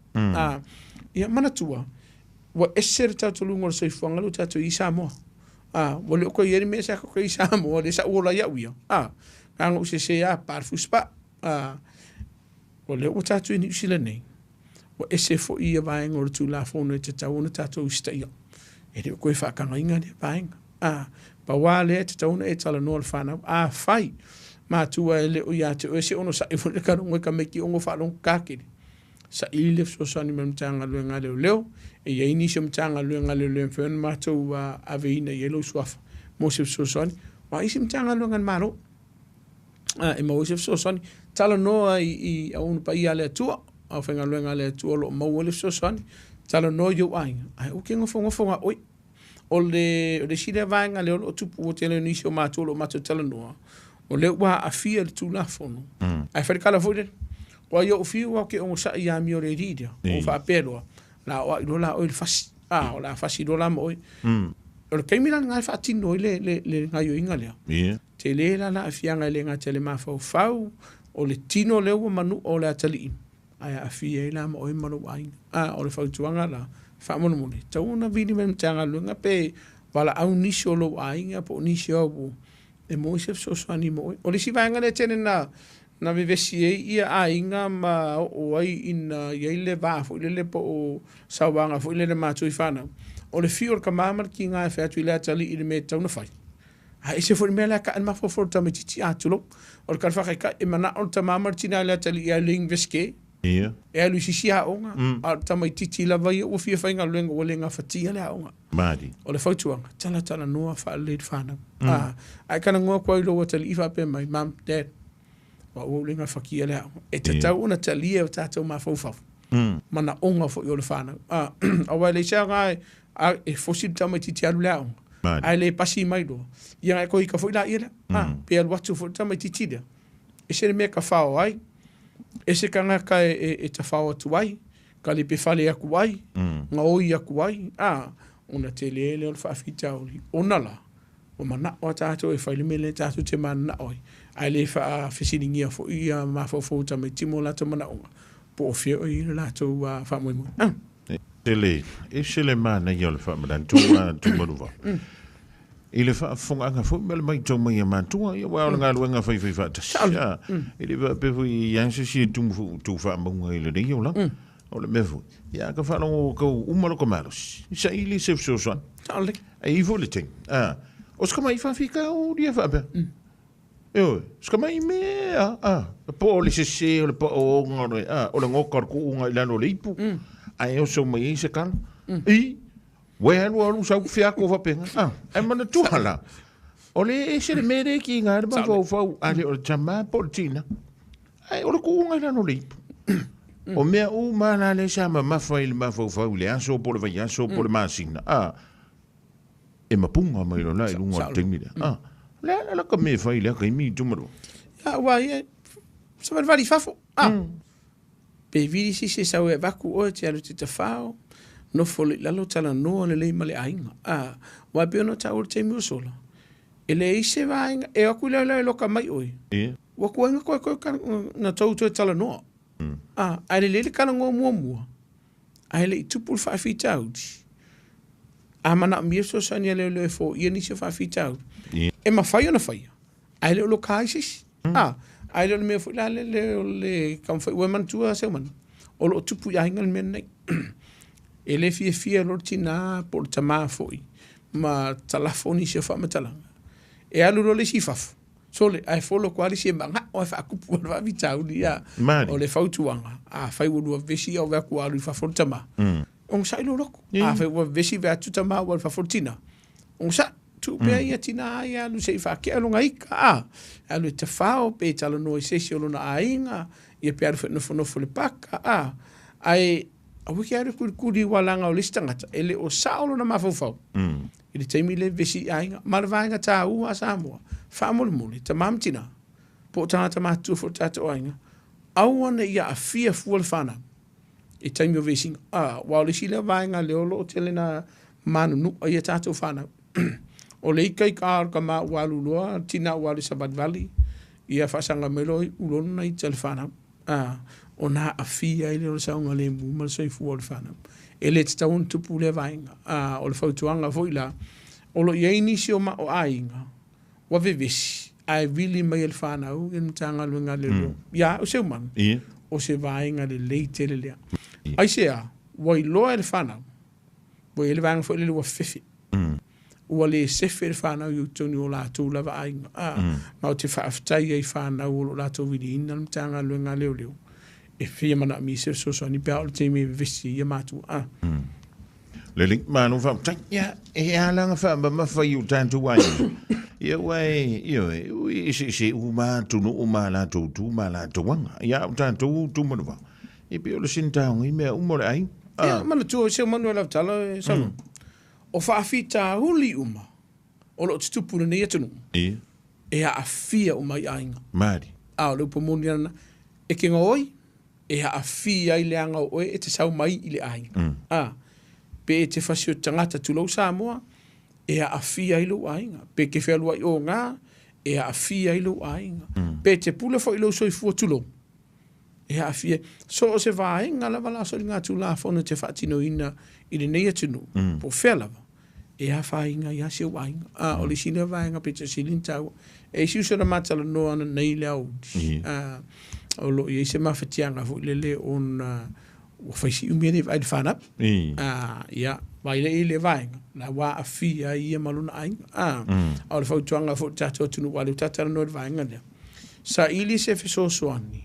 Ia manatua, ua ese le talitonuga o le soifuaga lea ua tatou i ai i Samoa. Ua le o toe i ai le mea sa tatou i ai i Samoa, lea sa ou ola ai au ia. Na ona ou sese lava, pa le fusipaa. O lea ua tatou i Niu Sila nei, ua ese foi ia vaega o le Tulafono e tatau ona tatou usitaia. E le o toe faatagaina lea vaega. Pau lava lea e tatau ona e talanoa i le fanau. Afai matua e le o ia te oe se onosai foi le talogo e tamaiti ono faalogo tatele, saili le fesoasoani mai le Matagaluega a Leoleo. E i ai nisi o Matagaluega a Leoleo e mafai ona matou aveina i ai lou suafa mo se fesoasoani. O a isi Matagaluega a le Malo e maua ai se fesoasoani, talanoa i auauna paia a le Atua, aufaigaluega a le Atua o lo o maua ai le fesoasoani, talanoa i ou aiga, ae aua te nofonofo na oe. O le isi lea vaega lea o lo o tupu, ua tele nisi o matou o lo o matou talanoa, o lea ua aafia le Tulafono, ae fai le tala foi lele, ua i ou fiu au ke onosai ia amio le alii lea, o faapea loa, la o ai loa la oe i le fasi, o le a fasi loa la ma oe. O le taimi la lena e faatino ai le gaioiga lea. Tele la la aafiaga e le gata i le mafaufau, o le tino lea ua manua o le atalii, ae aafia ai la ma oe ma lou aiga. O le fautuaga la, faamolemole, tatau ona vili mai le Matagaluega pe valaau nisi o lou aiga po o nisi o au e maua ai se fesoasoani mo oe. O le isi vaega lea tele na vevesi ai ia aiga ma oo ai ina i ai le va foi lele po o sauaga foi lele matua i fanau, o le fiu o le tama ma le tiga e fai atu i le atalii i le mea e tatau ona fai. Ae ese foi le mea lea ka e mafaufau o le tamaitiiti, a tulou. O le tala faataitai, e manao le tama ma le tina i le atalii e alu i le universite, e alu i se isi aoga, a o le tamaitiiti lava ia ua fia faigaluega ua le gafatia le aoga. O le fautuaga, talatalanoa faalelei le fanau. Ae talanoa atu ai i lou atalii faapea mai, Mum, Dad, ua ou le gafatia le aoga. E tatau ona talia e o tatou mafaufau, manaoga foi o le fanau. Aua e leai se aoga e fosi le tamaitiiti e alu i le aoga, ae le pasi mai loa, ia na e toe ita foi laia lea. Pe alu atu foi le tamaitiiti lea, ese le mea e tafao ai, ese tagata e tafao atu ai, talipefale atu ai, gaoi atu ai, ona tele lea o le faafitauli, ona la, ua manao a tatou e fai le mea lea tatou te mananao ai, ae le faafesiligia foi ia mafaufau o tamaiti mo latou manaoga, po o fea o i ai le latou faamoemoe.
Ese le manaia o le faamanatu a Tumaluva. I le faafofogaaga foi ma le matau mai a matua, ia aua o le galuega faifai faatasi. E le faapea foi e i ai se isi e tumu tuu faamauga i lenei olaga. O le mea foi, ia a ka faalogo kau uma loko malosi, saili se fesoasoani. Ae i ai foi le taimi, o se tamai faafitauli e faapea. Ioe, se tamai mea, po o le sese o le paoga o le, o le goka o le tuuga i lalo o le ipu, ae oso mai ai se tala. I, ua e alu alu sau feako faapena. Ae manatua la, o le ese le mea lea e kiga ai le mafaufau, a le o le tama po o le tina, ae o le tuuga i lalo o le ipu. O mea uma la lea sa mamafa i le mafaufau i le aso po o le vaiaso po o le masina, e mapuga mai loa la i luga o le taimi lea. O le a la la ka mea e fai i lea taimi i Tumaroa?
Ia, aua ia, savalivali i fafo. Pe vili se isi e sau e avatu oe te alu te tafao, nofo loa i lalo talanoa lelei ma le aiga. Aua e pei ona taua i le taimi ua sola, e leai se vaega, e o atu i laila e loka mai oe, ua tuai ona toe na tou toe talanoa. Ae lelei le talanoa muamua. Ae le i tupu le faafitauli, a manaomia le fesoasoani a leoleo e foia nisi o faafitauli, e mafai ona faia, ae le o loka ai se isi. A, ae le o le mea foi la lele o le taumafai, ua e manatua Seumanu, o lo o tupu i aiga le mea lenei. E le fiafia loa le tina po o le tamā foi ma talafo nisi o faamatalaga, e alu loa le isi i fafo, sole, ae folo atu lava le isi e manao ae faatupu ma le faafitauli. Ia, o le fautuaga, afai ua lua vevesi ae ua vaai atu ua alu i fafo le tamā, onosai lou loto. Afai ua vevesi vaai atu tamā ua alu i fafo le tina, onosai, tuu pea ia tina ia alu se i faatea lona ika, a, alu e tafao pe talanoa i se isi o lona aiga, ia pe alu foi e nofonofo i le paka, a, ae aua e te alu e kulikuli ua laga o le isi tagata e le o sao lona mafaufau i le taimi lea e vevesi i aiga. Ma le vaega taua a Samoa, faamolemole, tama ma tina, po o tagata matutua foi o le tatou aiga, aua ne i aafia fua le fanau i taimi o vesiga. A, aua o le isi lea vaega lea o lo o tele na manunua ai a tatou fanau. O le ikaika o le tama ua alu loa, tina ua alu i savalivali, ia faasaga mai loa iu loa lona ita i le fanau. A, ona aafia ai lea o le saogalemu ma le soifua o le fanau. E le tatau ona tupu lea vaega. A, o le fautuaga foi la, o lo o i ai nisi o aiga ua vevesi ae vili mai e le fanau i le Matagaluega a Leoleo. Ia au Seumanu, o se vaega lelei tele lea. Aisea, ua iloa e le fanau, ua i ai le vaega foi lele ua fefe. Ua le sefe le fanau i totonu o latou lava aiga. A, ma ou te faafetai ai i fanau o lo o latou viliina le Matagaluega a Leoleo e fia manaomia se fesoasoani pe a oo i le taimi e vevesi ai ia matua. A.
Lelei, malo faafetai. Ia, e ala ona faamamafa i o tatou aiga. Ia, ua e, ioe, ui eseese uma atunuu ma latou tu ma latou aga. Ia, o tatou tu manuvao. E pei o le sinitaoga i mea uma o le aiga.
Ia, manatua Seumanu e lau tala e Salu. O faafitauli uma o lo o tutupu i lenei atunuu, e aafia uma ai aiga.
Mali.
A o le upu moni lana, e te gaoi, e aafia ai le aga o oe e te sau mai i le aiga. A, pe e te fasi o te tagata tulou Samoa, e aafia ai lou aiga. Pe e te fealuai oga, e aafia ai lou aiga. Pe e te pule foi i lou soifua tulou, e aafia ai. So o se vaega lava la soligatulafono e te faatinoina i lenei atunuu, po o fea lava, e afaina ai lava si ou aiga. A o le isi lea vaega pito sili ona taua. E i ai si uso na ma talanoa ananei i le aoauli, o lo o i ai se mafatiaga foi lele ona ua fai si umi e le i vaai i le fanau. Ia, vaai lea i le vaega, la ua aafia ai ia ma lona aiga. A o le fautuaga foi i le tatou atunuu, aua o lea ua tatou talanoa i le vaega lea, saili se fesoasoani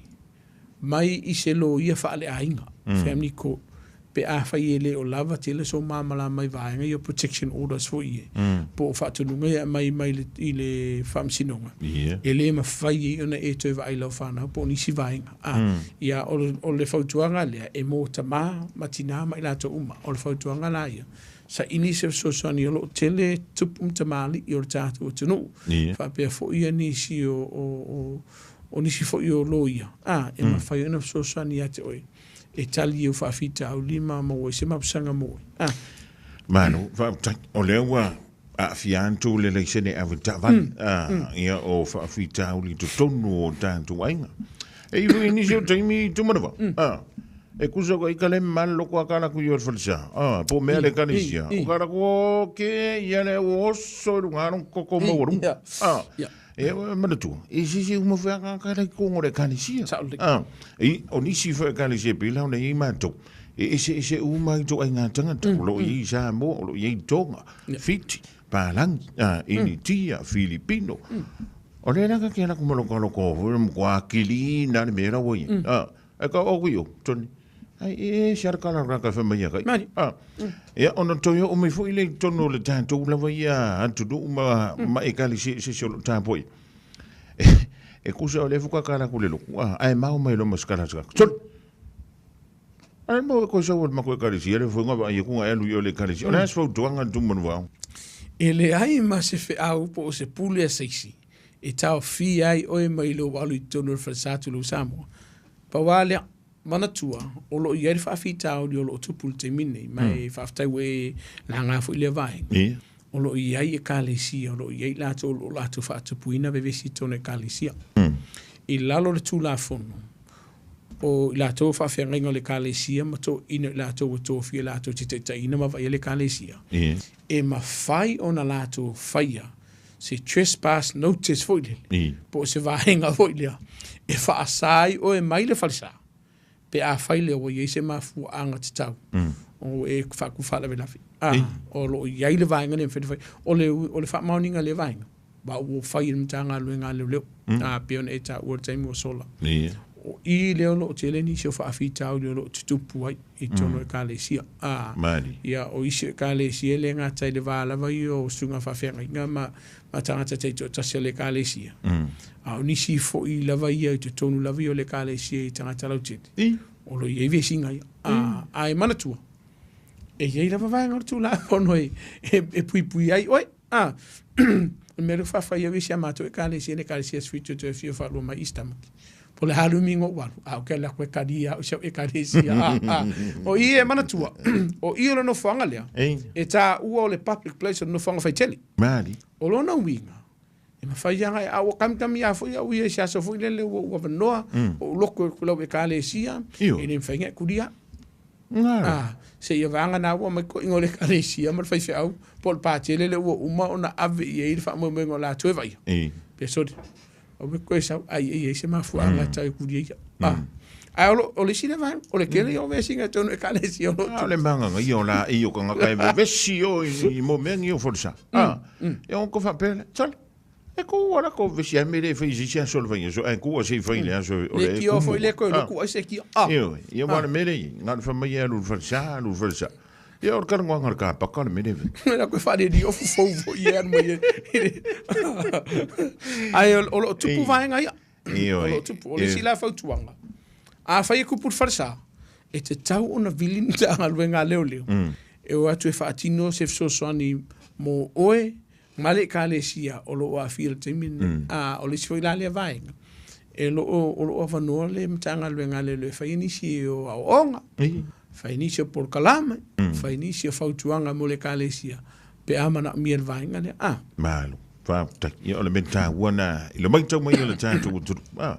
mai i se loia faaleaiga, family court, pe afai e le o lava tele sou malamalama i vaega ia o protection orders foi ia, po o faatonuga ia e aumai mai i le faamasinoga, e le mafai ai ona e toe vaai i lau fanau po o nisi vaega. Ia, o le fautuaga lea e mo tama ma tina ma i latou uma. O le fautuaga la ia, saili se fesoasoani o lo o tele tupu ma tamalii o le tatou atunuu, faapea foi ia nisi o o nisi foi o loia, a, e mafai ona fesoasoani ia te oe e tali i ou faafitauli ma maua ai se mapusaga mo oe. A.
Malo, faafetai. O lea ua aafia atu le laisene ave taavale, a, ia o faafitauli i totonu o tatou aiga. E i foi nisi o taimi Tumanava, a, e kusa ko ika le malo loko a kala ku i o le falesa, a, po mea le ekalesia, o kala ku o ke ia le oso i lunga alo koko maualunga, a, E manatua, e se se uma foi a ka lai kongo le ekalesia. Ah, i o nisi foi ekalesia pei la ona i ai matou. E eseese uma ai ituaiga tagata. O lo o i ai Samoa, o lo o i ai Tonga, Fiti, Palangi, Initia, Filipino. O lea la ka ke ala ku ma loko loko foi le matua kilina le mea la ua i ai. Ah, e ka o ku i o, Tony. Ai e ese a le kala raka fai mai ia kai.
Mari.
Ah. Ia ona toe oo mai foi lea i totonu o le tatou lava ia atunuu ma, ma ekalesia eseese o lo o tapuai. E kusa o lea foi ka kala ku le loku, ah, ae mao mai loa ma se kala se kaka. Sole! Ae mo e koe sau o le makou ekalesia le foi nga vaai aku nga e alu i o le ekalesia. O le a se fautuaga le tumu manu vao?
E leai ma se feau po o se pule a se isi e taofia ai oe mai lou alu i totonu o le falesa tulou Samoa. Pau lava lea. Manatua, o lo o i ai le faafitauli o lo o tupu i le taimi lenei, ma e faafetai ua e laga foi lea vaega. O lo o i ai ekalesia, o lo o i ai i latou o lo o latou faatupuina vevesi i totonu o ekalesia. I lalo o le Tulafono, O i latou faafeagaiga o le Ekalesia ma toeaiina o i latou ua tofia latou te taitaiina ma vaaia le Ekalesia, e mafai ona latou faia se trespass notice foi lele, po o se vaega foi lea e faasa ai oe mai le falesa pe afai lea ua i ai se mafuaaga tatau o e faatupu faalavelave. O lo o i ai le vaega lea e mafai ona fai. O le faamaoniga o lea vaega, ma ua fai e le Matagaluega a Leoleo, pei ona e taua i le taimi ua sola. O i lea o lo o tele nisi o faafitauli o lo o tutupu ai i totonu o Ekalesia. Ia, o isi o Ekalesia e le gata i le va lava ia o susuga faafeagaiga ma tagata taitoatasi a le Ekalesia, a o nisi foi lava ia i totonu lava ia o le Ekalesia i tagata lautele, o lo o i ai vesiga ia. Ae manatua, e i ai lava vaega o le Tulafono e puipui ai oe. O le mea lea ua faafai au i si a matou Ekalesia, le Ekalesia Sui Toe Fia Faalua mai East Tamaki. Po o le a le umiga o ou alu, a ou te alu atu e kali au i si au Ekalesia. O i e manatua, o i o le nofoaga lea, e taua o le public place o le nofoaga faitele. O lona uiga, e mafai lava, a ua kamikami lava foi au ia i se aso foi lele ua ou avanoa, ou loto i lau Ekalesia, e le mafai ona e kulia. Seia vaga na ua mai toeaiina o le Ekalesia ma le faifeau po o le patele lea ua uma ona ave i ai le faamoemoega o latou e vaaia. Pe sole, aua e toe sau ai e i ai se mafuaaga e tau e kulia ia. Ae o le isi lea vaega, o le tele ia o vesiga i totonu o Ekalesia o lo o
O le magaga ia o la i o kangaka e vevesi o i mo mea ni o folesa. E o ko faapea le, sole, e ku ala ko vesi ai me le fai sisi aso le fai aso, e ku a se fai le aso o
Le
le
kia foi le koe loku ai se kia.
Io, ia wala mele i, ngā le whamai e alu le falesa, alu le falesa. Ia o le karangoanga le ka paka le mele ve.
La koe whaare ni ofu fou fo i anu mai e. Ai o lo tupu vaenga ia.
Io,
O lo tupu, o le sila fautuanga. A whai e kupu le falesa, e te tau ona vili ni ta galuega a leoleo. E o atu e faatino se fesoasoani mo oe, ma le Ekalesia o lo o aafia i le taimi lenei. O le isi foi la lea vaega, e lo o, o lo o avanoa le Matagaluega a Leoleo e fai ai nisi o aoaoga, fai nisi o polokalame, fai nisi o fautuaga mo le Ekalesia pe a manaomia le vaega lea.
Malo, faafetai. Ia o le mea taua na i le matau mai o le tatou atunuu.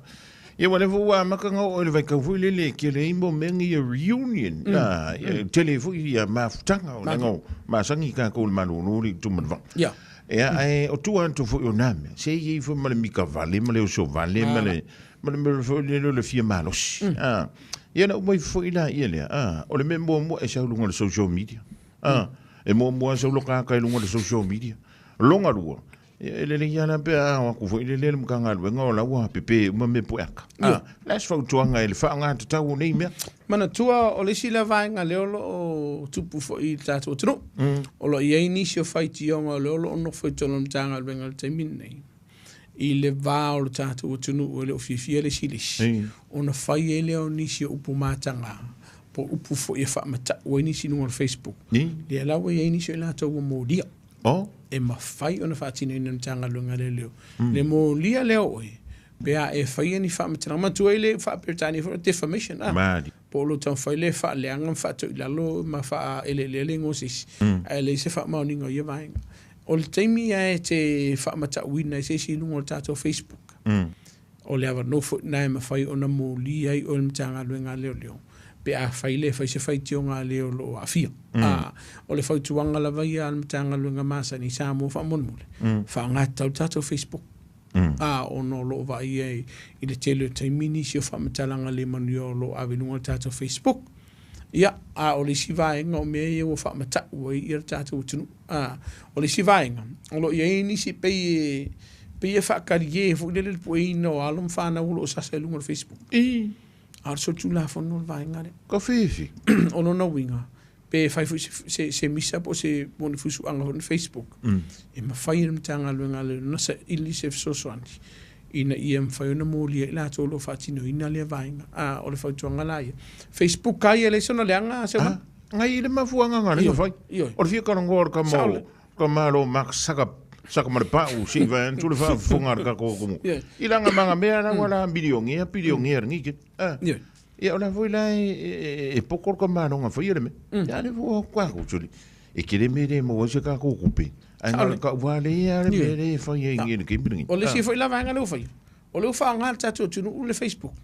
Ia ua leva ua amata na oo i le vaitau foi lele e tele ai mo mea nei reunion. Ia, tele foi ia mafutaga o leaga o masani tatou i le malolo le itu ma le vaa. Ia, ae o tua atu foi o nā mea, se i ai foi ma le mika vale, ma le oso vale, ma le ma le mea foi lele o le fia malosi. Ia na uma ifo foi la ia lea. O le mea muamua e sau i luga o le social media. E muamua sau lo kaka i luga o le social media. Longa lua, ia e lelei lava la pe a o atu foi lele le Matagaluega o la ua pepe uma mea pueaka. La se fautuaga i le faaaogatatau o nei mea.
Manatua o le isi lea vaega lea o lo o tupu foi i le tatou atunuu. O lo o i ai nisi o faitioga o lea o lo o nofo i totonu o le Matagaluega i le taimi lenei i le va o le tatou atunuu e le o fiafia le isi i le isi, ona fai ai lea o nisi o upu mataga po o upu foi e faamatau ai nisi i luga o le Facebook. Lea la ua i ai nisi o i latou ua molia. E mafai ona faatinoina e le Matagaluega a Leoleo. Le molia lea o oe, pe a e faia ni faamatalaga. Manatua ai le faa-Peretania foi o le defamation, po o lo taumafai le faaleaga ma faatoilalo ma faaeleelea le igoa o se isi, ae leai se faamaoniga o ia vaega. O le taimi ae te faamatauina i se isi i luga o le tatou Facebook, o le avanoa foi lena e mafai ona molia ai oe le Matagaluega a Leoleo pe a fai le fai se faitioga a le o lo o aafia. O le fautuaga lava ia a le Matagaluega masani i Samoa faamolemole, faaaoga tatau le tatou Facebook. Ona o lo o vaaia i le tele o taimi nisi o faamatalaga le manuia o lo o ave i luga o le tatou Facebook. Ia, a o le isi vaega o mea ia ua faamatau ai ia le tatou atunuu. O le isi vaega, o lo o i ai nisi pei e faatalie foi lele le pueina o alo ma fanau o lo o sasa i luga o le Facebook. A o le solitulafono le vaega lea.
Ka fefe.
O lona uiga, pe fai foi se misa po o se moni fuisuaga foi le Facebook, e mafai e le Matagaluega a Leoleo ona saili se fesoasoani ina ia mafai ona molia i latou o lo o faatinoina lea vaega. O le fautuaga la ia. Facebook lava ia e leai sona leaga Seumaga.
Ngai i le mafuaaga nga le fai. O le fia karangoa o le kama o ka malo Mark Saka saka ma le pau si vai antu le faafofoga a le tatou atunuu. I laga maga mea la ua la milionea bilionea lenei ke. Ia o la foi la e poko le kamaloga faia le mea. Ia le fua kwa ko tuli. E kele me le mo se ka ko kupe. Ai na ka ua le ia le mea le e fai ai ngi le kemi lengi.
O le isi foi la vaega lea ua faia. O le ufaga le tatou atunuu le Facebook.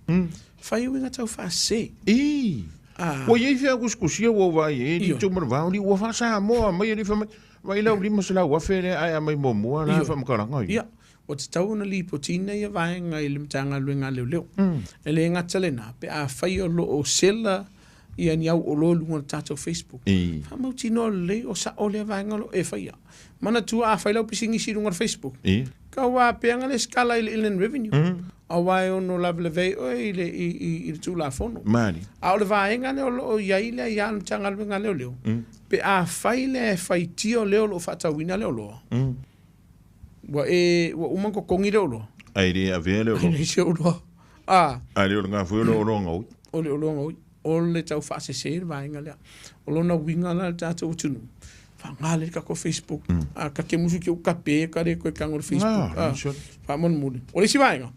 Fai uiga taufaasese.
I.
Ah.
Ua iai fea kusikusia ua vaai ai
Ioe.
le tumanavao li ua faasamoa mai ali fai mai vai lau 500,000 lea ae aumai muamua la
Ioe.
faamatalaga ia.
Ia, ua tatau ona lipotiina ia vaega i le Matagaluega a Leoleo. E le gata lena, pe afai o loo sela ia ni au oloa i luga o le tatou Facebook.
I.
Faamautinoa lelei o sao lea vaega o loo e faia. Manatua afai lau pisinisi i luga o le Facebook.
I.
Kau apeaga le skala i le Inland Revenue. Auā e ono lavelavea ai oe i le, i, i, i le Tulafono.
Mali.
A o le vaega lea o loo i ai lea ia le Matagaluega a Leoleo. Pe afai lea e faitio lea o loo faatauina le oloa. Ua e, ua uma ona totogi le oloa.
Ai le avea le oloa.
Ai se oloa. Ah,
Ai le oloa foi o le oloa gaoi.
O le oloa gaoi. O le taufaasese le vaega lea. O lona uiga la le tatou atunuu. Faaaoga lelei le tatou Facebook. A ka te musu ki ou kape ka le koe tago i le Facebook.
Ah,
Ah,
sure.
faamolemole. O le isi vaega.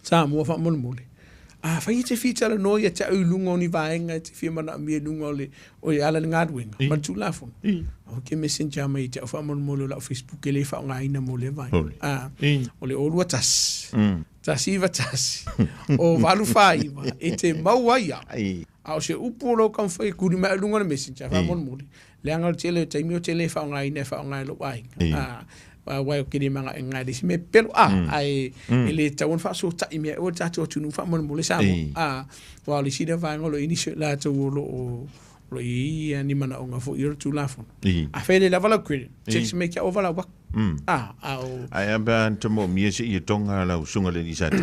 Samoa faamolemole. Afai e te fia talanoa ia te au i luga o ni vaega e te fia manaomia i luga o le o le ala le galuega ma le Tulafono.
I.
O ke messenger mai te au faamolemole o lau Facebook e le faaaogaina mo lea vaega.
Ole.
Ah,
I.
o le 021 191 o 849 e te maua ai au.
Ai.
A o se upu o lou taumafai e kuli mai i luga o le messenger faamolemole. Leaga o le tele o taimi o te le faaaogaina e faaaoga e lou aiga.
I.
Ah, uae o ke le magaaga i le isi mea pelo a ae e le tatau ona faasota'i mea ua le tatou atunuu faamolemole Samoa.
I.
A ua o le isi lea vaega o lo o i ai nisi o i latou o loo o lo o i ai ni manaoga fo'i o le Tulafono.
I.
Afai e le lava lau credit, text mai ke ova lau aku. A a o
Ai a pa te mo mia se i tonga lau sunga le ni sa te.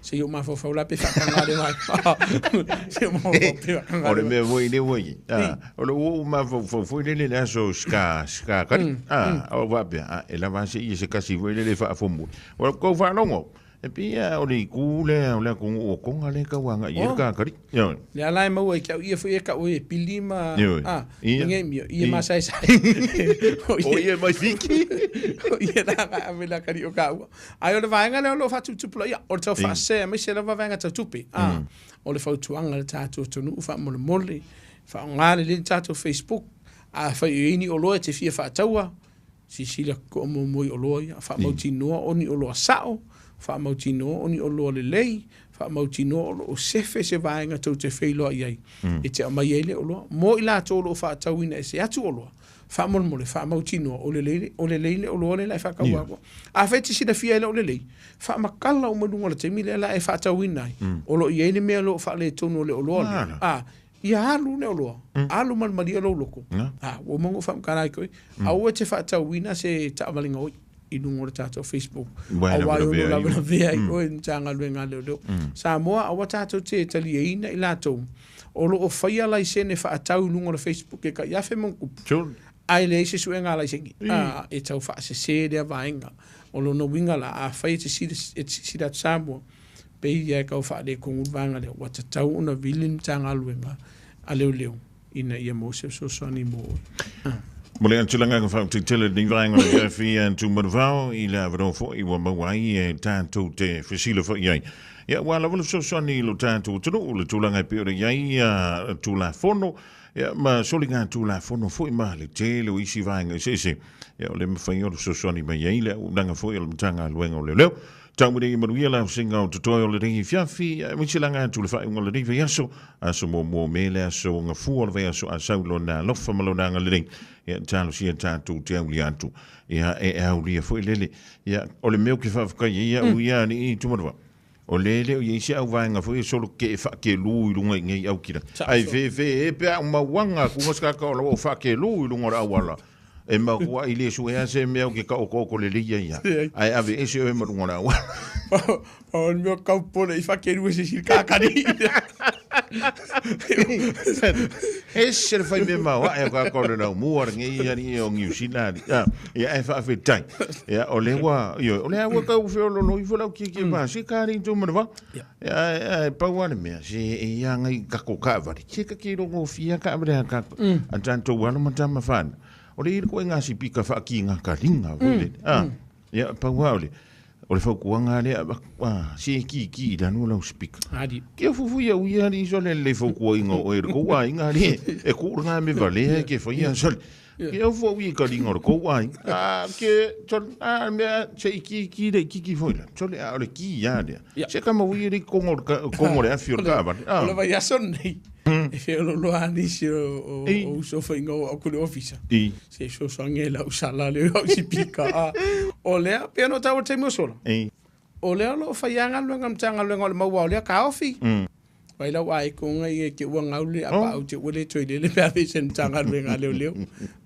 se i o mafaufau la pe faataga le vaega. Se i o mafaufau pe faataga
O le
le
mea foi le ua i. Ah, o le ua mafaufau foi le le aso ska ska kari. Ah, o faapea, ah, e lava se i se kasi foi le le faafomu. O le kou faalogo. E pei o le iku lea o le atunuu o Konga le kauaga i ai le
Oh.
kakari. Ioe.
Le ala e maua i ke au ia foi e ka oe e pili ma
Ioe.
a
Ia.
nge mio ia
I.
masaesai. O
O
ia
ia mai fiki.
o ia la ka ave la kari o ka ua. Ai o le vaega lea o loo faatuputupulaia o le taufaasese aemaise lava vaega tautupe. A o le fautuaga le tatou atunuu faamolemole faaaoga lelei le tatou Facebook. Afai o i ai ni oloa e te fia faataua, sisila to'omomo i oloa ia, faamautinoa o ni oloa sa'o, faamautinoa o ni oloa lelei, faamautinoa o loo sefe se vaega tou te feiloai ai e te aumai ai le oloa mo i latou o loo faatauina e se atu oloa. Faamolemole faamautinoa o lelei o lelei le oloa le la e faataua atu. Afai e te silafia ai le o lelei, faamakala uma i luga o le taimi lea la e faatauina ai. O loo i ai le mea o loo faaletonu o le oloa lea.
Ala.
A ia alu le oloa, alu malamalia lou loko.
Na.
A ua uma ona ou faamatala ai koe. Aua e te faatauina se taavaliga oi i luga o le tatou Facebook.
Ua e
Auā e ono
lavelavea ai.
lavelavea ai oe i le Matagaluega a Leoleo. Samoa aua tatou te taliaina i latou o loo faia laisene faatau i luga o le Facebook e kaiafe ma ona tupu.
Sure.
Ae leai se suega a laiseni. A e taufaasese lea vaega. O lona uiga la afai e te sila e te sisila atu Samoa pei ia e kau faaletonu le vaega lea ua tatau ona vili le Matagaluega a Leoleo ina ia maua se fesoasoani mo oe.
Mo le atulaga ka faatetele lenei vaega o le afi tumanavao i le avanoa fo'i ua maua ai e tatou te fesila fo'i ai. Ia ua lava le fesoasoani i lo tatou atunuu le tulaga e pei ona i ai Tulafono ia ma soliga Tulafono fo'i ma le tele o isi vaega eseese. Ia o le mafai o le fesoasoani mai ai le auaunaga fo'i o le Matagaluega o Leoleo. Tau mai nei manuia lau singa o totoe o lenei fiafi, aemaise laga atu le faaiuga o lenei vaiaso, aso muamua o Me le aso gafua o le vaiaso a sau lona alofa ma lona agalelei. Ia talosia tatou te aulia atu. Ia e aulia foi lele. Ia o le mea o ke faafetai ai au ia alii tumanava. O le le o iai se au vaega foi e solo ke e faakelu i luga i nei aukila. Ai fefe e pe au mauaga kuga sakaka o lau au faakelu i luga o le auala. E makua i le suea se mea o ke kaokaoko lelei ia ia. Ai ave ese oe ma luga o le auala.
O le mea o kaupole i faakelu e se isi i le kakali.
Ese le fai mea maoae o kākau le laumua lenei alii o Niu Sila alii. Ah, ia e faafetai. Ia o le ua, ioe, o le a ua tau feololo ifo lau kiekie pasika alii tumanava.
Ia.
Ia ae pau lava le mea, se e ia agai kako kaavale. Se ka ke logofia kaavale a kako. A tatou alo ma tama fanau. O le i le koaiga sipika faakigakaliga foi lele. Ah, ia pau lava o le o le fautuaga lea ah, se e kiki i lalo lau sipika.
Adi.
Ke fufu ia uia alii sole le fautuaina o oe le kou aiga alii e kuulaga me valea e ke faia sole. Ke au fua ui ka linga o le kou ai. A ke tole a mea se i ki ki le ki ki foi la. Tole a o le ki ia lea. Se ka mau i le kongo kongo le afi o le kaavale.
O le vaiaso lenei, e feoloolo lava nisi o uso faiga o au kule ofisa. Se i fesoasoani e lau sala le au sipika. O lea, pei ona ou taua i le taimi ua sola. O lea o lo o faia galuega a le Matagaluega o le Maua o lea taofi. Vai lau aeko ngai e ke ua gau le apa au te ua le toe lele pe ave se Matagaluega a Leoleo.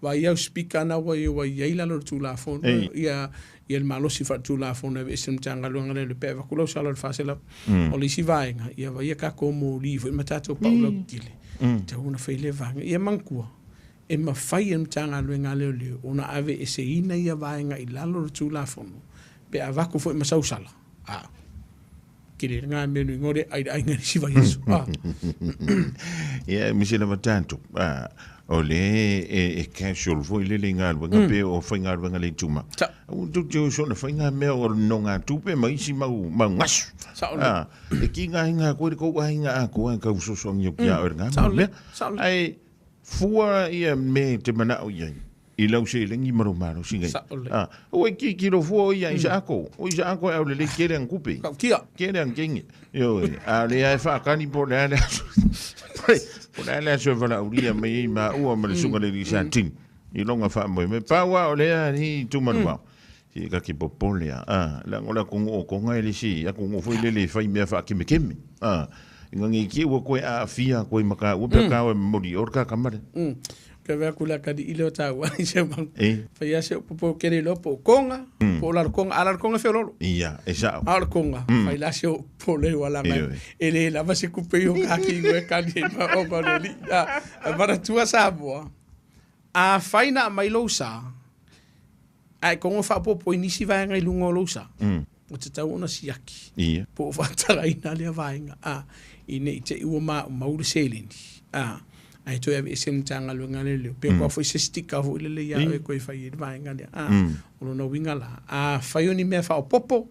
Vai au speaker na ua ua i ai lalo le Tulafono ia ia le malosi faale-Tulafono e aveese le Matagaluega lea pe avatu lau sala o le 400. O le isi vaega ia vai ia tatou moli foi ma tatou pau lautele. Tatau ona fai lea vaega. Ia manatua e mafai e le Matagaluega a Leoleo ona aveeseina ia vaega i lalo o le Tulafono pe avatu foi ma sau sala. A kele ngā mea nui ngore ai le aiga nisi vaiaso. Ah.
Ia, aemaise lava tatou, o le e casual foi lele i galuega pe o faigaluega le ituma. Aua tou te oso ona fai ngā mea o nogatupe ma isi mau, mau gasu.
Sao lelei.
Ah, e ki ngā hinga koe le kou aiga atoa e tausosoagi atu ia oe le ngā mau mea.
Sao lelei.
Ae fua ia me te manao i ai i lau seleni ma lou malosi nei.
Sao lelei.
Ah, ua e tilotilo fua o ia i sa ako. O i sa ako e au lelei kele ana tupe.
Tautia.
Kele ana kenge. Ioe, a o lea e faakani po o le a le aso. Po o le a le aso e valaaulia mai ai maua ma le susuga i le alii Satini i lona faamoemoe. Pau lava o lea alii Tumanuvao. Se ka ke popole a, a, leaga o le atunuu o Tonga e le se atunuu foi lele e fai mea faakemekeme, a, ina nei te i ua toe aafia atu ai ma taua pe a taua e momoli i o le tatamale.
Ke avea aku le akalii lea o taua i se mau.
E.
Fai lava se upu po kele iloa po o Konga, po o lalo Konga, a lalo Konga e feoloolo.
Ia, e sao.
A o le Konga, fai la se upu le ua lava e le lava se kupe i o ka ki ue kali e ma o ma le li. A, e manatua Samoa, afai na aumai lou sa, Ae kogo faaopoopo i nisi vaega i luga o lou sa, ua tatau ona siaki po o faatagaina lea vaega, a, i ne i te i ua maumau le seleni, a, ae toe aveese le Matagaluega lea leo. Pe kua foi se sticker foi lele ia oe koe fai ai le vaega lea, a, o lona uiga la, afai o ni mea faaopoopo,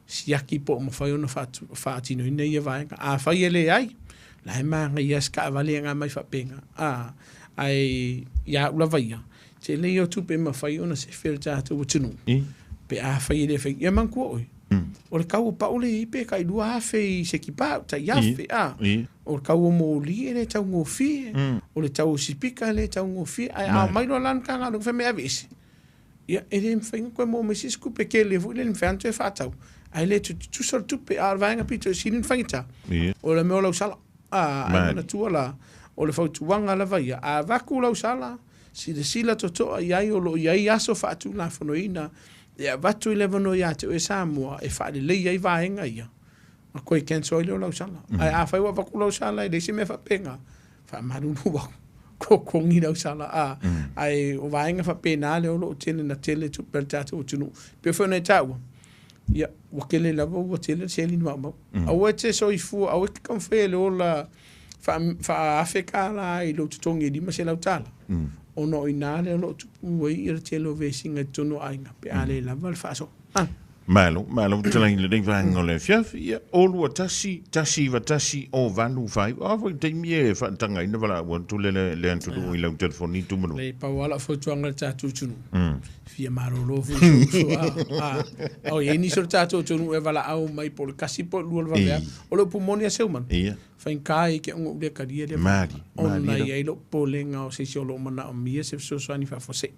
siaki po o mafai ona faatinoina ia vaega. Afai e leai, la e manaia lava se taavale e na mai faapena, a, ae ia au lava ia, tele ia o tupe e mafai ona sefe e le tatou atunuu, pe afai e le fai, ia manatua oe, o le tau o pau lea e i ai pe tai 2,000 i se kipau, tai afe, a, o le tau o moli e le taugofie, o le tau o sipika e le taugofie, ae a omai loa la le Matagaluega fai mai e aveese, Ia, e le mafai ona toe maua mai se isi tupe tele foi lele, mafai lava ona toe faatau, ae le tutusa le tupe. A o le vaega pito e sili ona faigata, o le mea o lau sala. A, ae manatua la, o le fautuaga lava ia, a avatu lau sala, silasila totoa i ai o lo o i ai aso faatulafonoina e avatu i le avanoa ia te oe Samoa e faaleleia ai vaega ia, ona toe cancel ai lea o lau sala. Ae afai ua avatu lau sala e leai se mea faapena, faamalulu au, totogi lau sala a, ae o vaega faapena lea o lo o tele na tele tupe a le tatou atunuu. Pei foi ona e taua, ia, ua tele lava ua tele le seleni maumau. Aua e te soifua, aua e te taumafai e le ola faaafe tala i lou totogi e $500, ona o i ina lea o lo o tupu ai le tele o vesiga i totonu o aiga pe a le lava le faasoa.
Malo, malo fetalai i lenei vaega o le afiafi. Ia, o 21 191 o 8 5. O a foi taimi e faatagaina valaau atu le, le, le atunuu i lau telefoni Tumanu?
Lei pau lava lau fautuaga i le tatou atunuu, fia malolo foi si ou uso a, a, o i ai nisi o le tatou atunuu e valaau mai po o le 1 po o le 2 o le vaveao. O le upu moni a Seuman, Faigata ai ke ona ou le talia lea
Mali,
ona
mali
i ai lou popolega o se isi o lo o manaomia se fesoasoani faafuasei.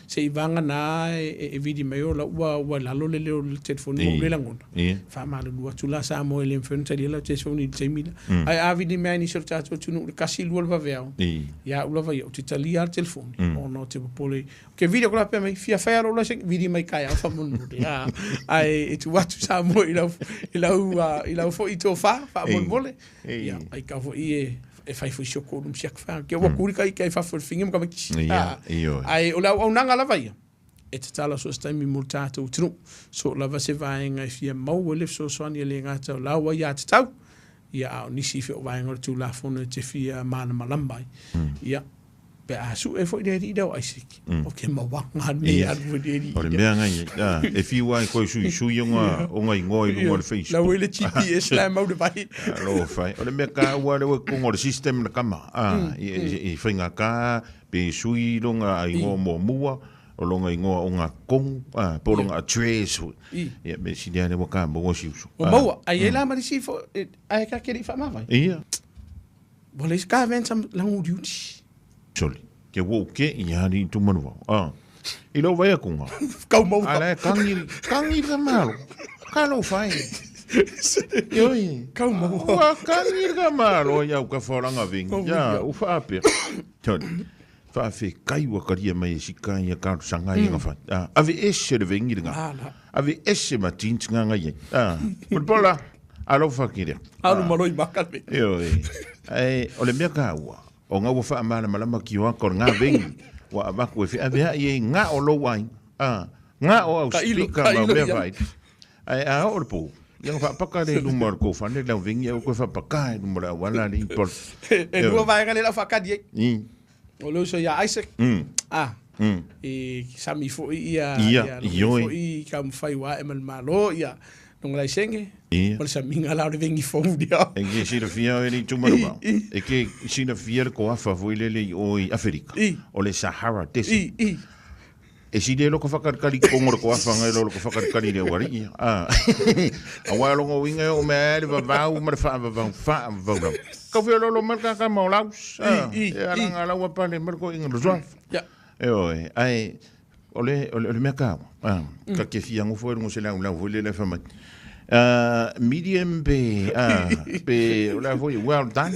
Se i vagana e vili mai o lau ua ua i lalo le leo o le telefoni ma ou le lagona. Faamalulu atu la Samoa e le mafai ona talia lau telefoni i le taimi lea. Ae a vili mai lava nisi o le tatou atunuu i le 1, 2 le vaveao, ia au lava ia, ou te talia lava le telefoni ona ou te popole Ke vili aku la pea mai, fia whai aro la se vili mai kai au whamonmole. Ai, e tu atu sa mo i lau, i lau, i lau fo i tō whā, whamonmole. Ia, ai ka fo i e, e whai fo i si o kōru msi aku whā. Kia ua kuri kai kai whawha whingi mo ka mai kisi. Ai, o le au au nanga lava ia. E tatala so se taimi mo le tātou atunuu. So lava se vaega e fia maua i le fesoasoani e le gata o laua ia tatau. Ia, a o nisi i fia o vaega o le Tulafono e te fia mālamalama ai. Ia, Pe a suʻe foi le alii lea o Aiseki, o ke mauaga lenei
Ia.
alu foi le alii
O le mea ngai, e fiu ai koe suisui o nga igoa i luga o le Facebook.
Lau ai le GPS la e mau le vai.
Alofa e. O le mea taua lea ua i totonu o le system le tama, i faiga ka pe sui lona igoa muamua, o lona igoa o nga totonu, po o lona address foi. Ia, mea sili lava lea ua ta maua si uso.
Ua maua, ae i ai la ma le isi foi, ae ta te le i faamavae.
Ia.
Ua leai se kaven sa laguliuli.
Soli, ke ua ou ke i ali i Tumanuvao. Ah, i lou vai akunga.
Kau maua.
Ala e kangi, kangi le malo. Ka lou fai. Ioi.
Kau maua.
Ua kangi le malo i au ka whaoranga vingi.
Oh,
Ya,
ia.
u whaapea. Soli, whaawhekai ua karia mai e sika ia ka sanga i nga whai. Ah, ave ese le vingi le nga.
Ala.
Ave ese ma tintinga ngai ai. Ah, pola. Alofa ki rea.
Alu malo i maka le.
Ioe. Ae, o le mea kāua, o ngā ua whaamalamalama ki o aka o ngā vengi, ua avaku e whiawhea i e ngā o lou ai, a, ngā o au
Ka ilo,
speaker
ka
ma
ilo
mea
ia.
whai. Ae, a o le pō, ia ngā whaapaka le luma o le kōwhane, lau vengi au koe whaapaka e luma le awala le i pol.
E lua vaega le lau whaakadi ai.
I,
O le uso ia Isaac. Ah. I sami foi ia
Ia,
ia
ioi.
foi ka mwhai wa e mal malo ia nonga lai senge.
Ia.
O le saminga la o le vengi fou dia.
E ke sila fia e le tumarumau. E ke sila fia le koafa foi lele i o i Afrika.
I.
O le Sahara Desert.
I, i.
E si le loko whakarikari kongo le koafa ngai lo loko whakarikari le wari. Ah. A wā longo winga o mea le vavau ma le whaavavau, whaavavau lau. Kau whia lolo marka ka mau laus. Ah.
I, i,
E ala
i.
ngā laua pale marko inga lo suaf.
Ia.
E oe, ai, o le, o le, o le mea kāwa. Ah. Ka ke fia ngofo e rungo se lau lau foi le le whamai. Medium pe, pe, o la foi, well done.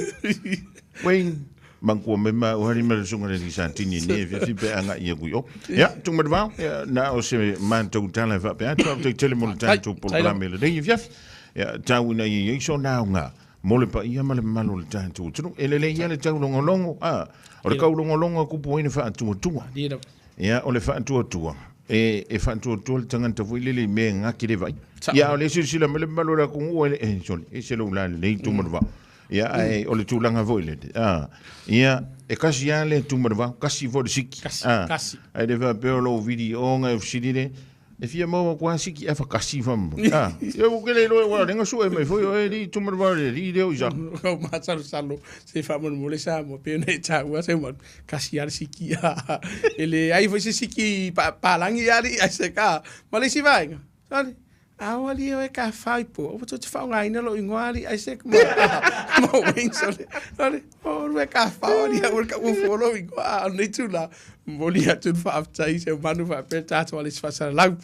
Wayne, mangkua me ma o hari mele sunga le sa tini ne fi fi pe anga ia kui o. Ya, tung ma vau, na o se man tau tala fa pe atu te tele mo le tātou programe le nei fiaf. Ya, tau ina i i so na nga. Mo le pa ia ma le malo le tātou tunu. E le le ia le tau longo longo. Ah, o le kau longo longo kupu ina fa atua tua.
Di da.
Ia, o le faatuatua. E, e faatuatua le tagata foi lele i mea e gaki le vai.
Sa-
Ia, o le silasila mai le mamalu o le atunuu e le, e, sole, e se lou la lelei tumanuvao. Ia, ae, o le tulaga foi lele. Ah, ia, e kasi lava le tumanuvao, kasi foi le siki.
Kasi,
Ah,
kasi.
Ae le faapea o lou videoga e fesili le, e fia maua kua siki afa kasi faamolemole. Ah, ia ua kele iloa ua lenga sue mai foi o e alii tumanuvao le alii lea o Isaka.
Kau masalosalo se faamolemole sa mo pe nei taua se mo kasi ale siki a. E le ai foi se siki pa palangi ali ai se ka. Ma le isi vaega. Sale. Au ali o e ka fai po. O to te whaongaina lo ingoa ali ai se ma ma Wayne sole. Sale. O e ka fai ali au ka ufo lo ingoa o nei tula. Moli atu whaaftai se manu whaapea tātou ale se whasalalau.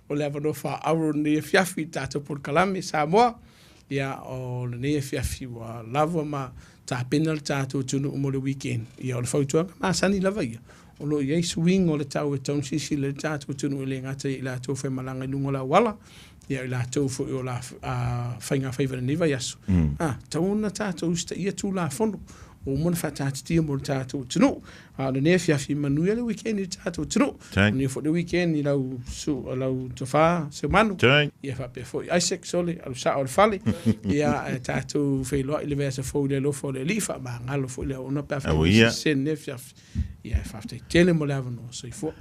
O le avanoa whaauro nei e fiafi tātou polokalame Samoa. Ia o lenei e fiafi ua lava ma tapena le tātou atunuu mo le weekend. Ia o le fautuaga masani lava ia. O loo i ai suiga o le tau e taumasisi le tatou atunuu e le gata i latou faimalaga i luga o le auala. Ia i latou foi o la faiga faiva lenei vaiaso. Ah, tau ona tatou usitaia tulafono. O uma ona faatatitia mo le tatou atunuu. A o lenei afiafi manuia le weekend i le tatou atunuu.
Tai.
Manuia foi le weekend i lau su lau tofā Seumanu.
Tai.
Ia faapea foi Isaac Sole alu sao o le fale. Ia e tatou feiloai le vaiaso fou i le alofa o le alii faamagalo foi le auauna pe a
Au ia.
fai se lenei afiafi. Ia e faafetai tele mo le avanoa soifua.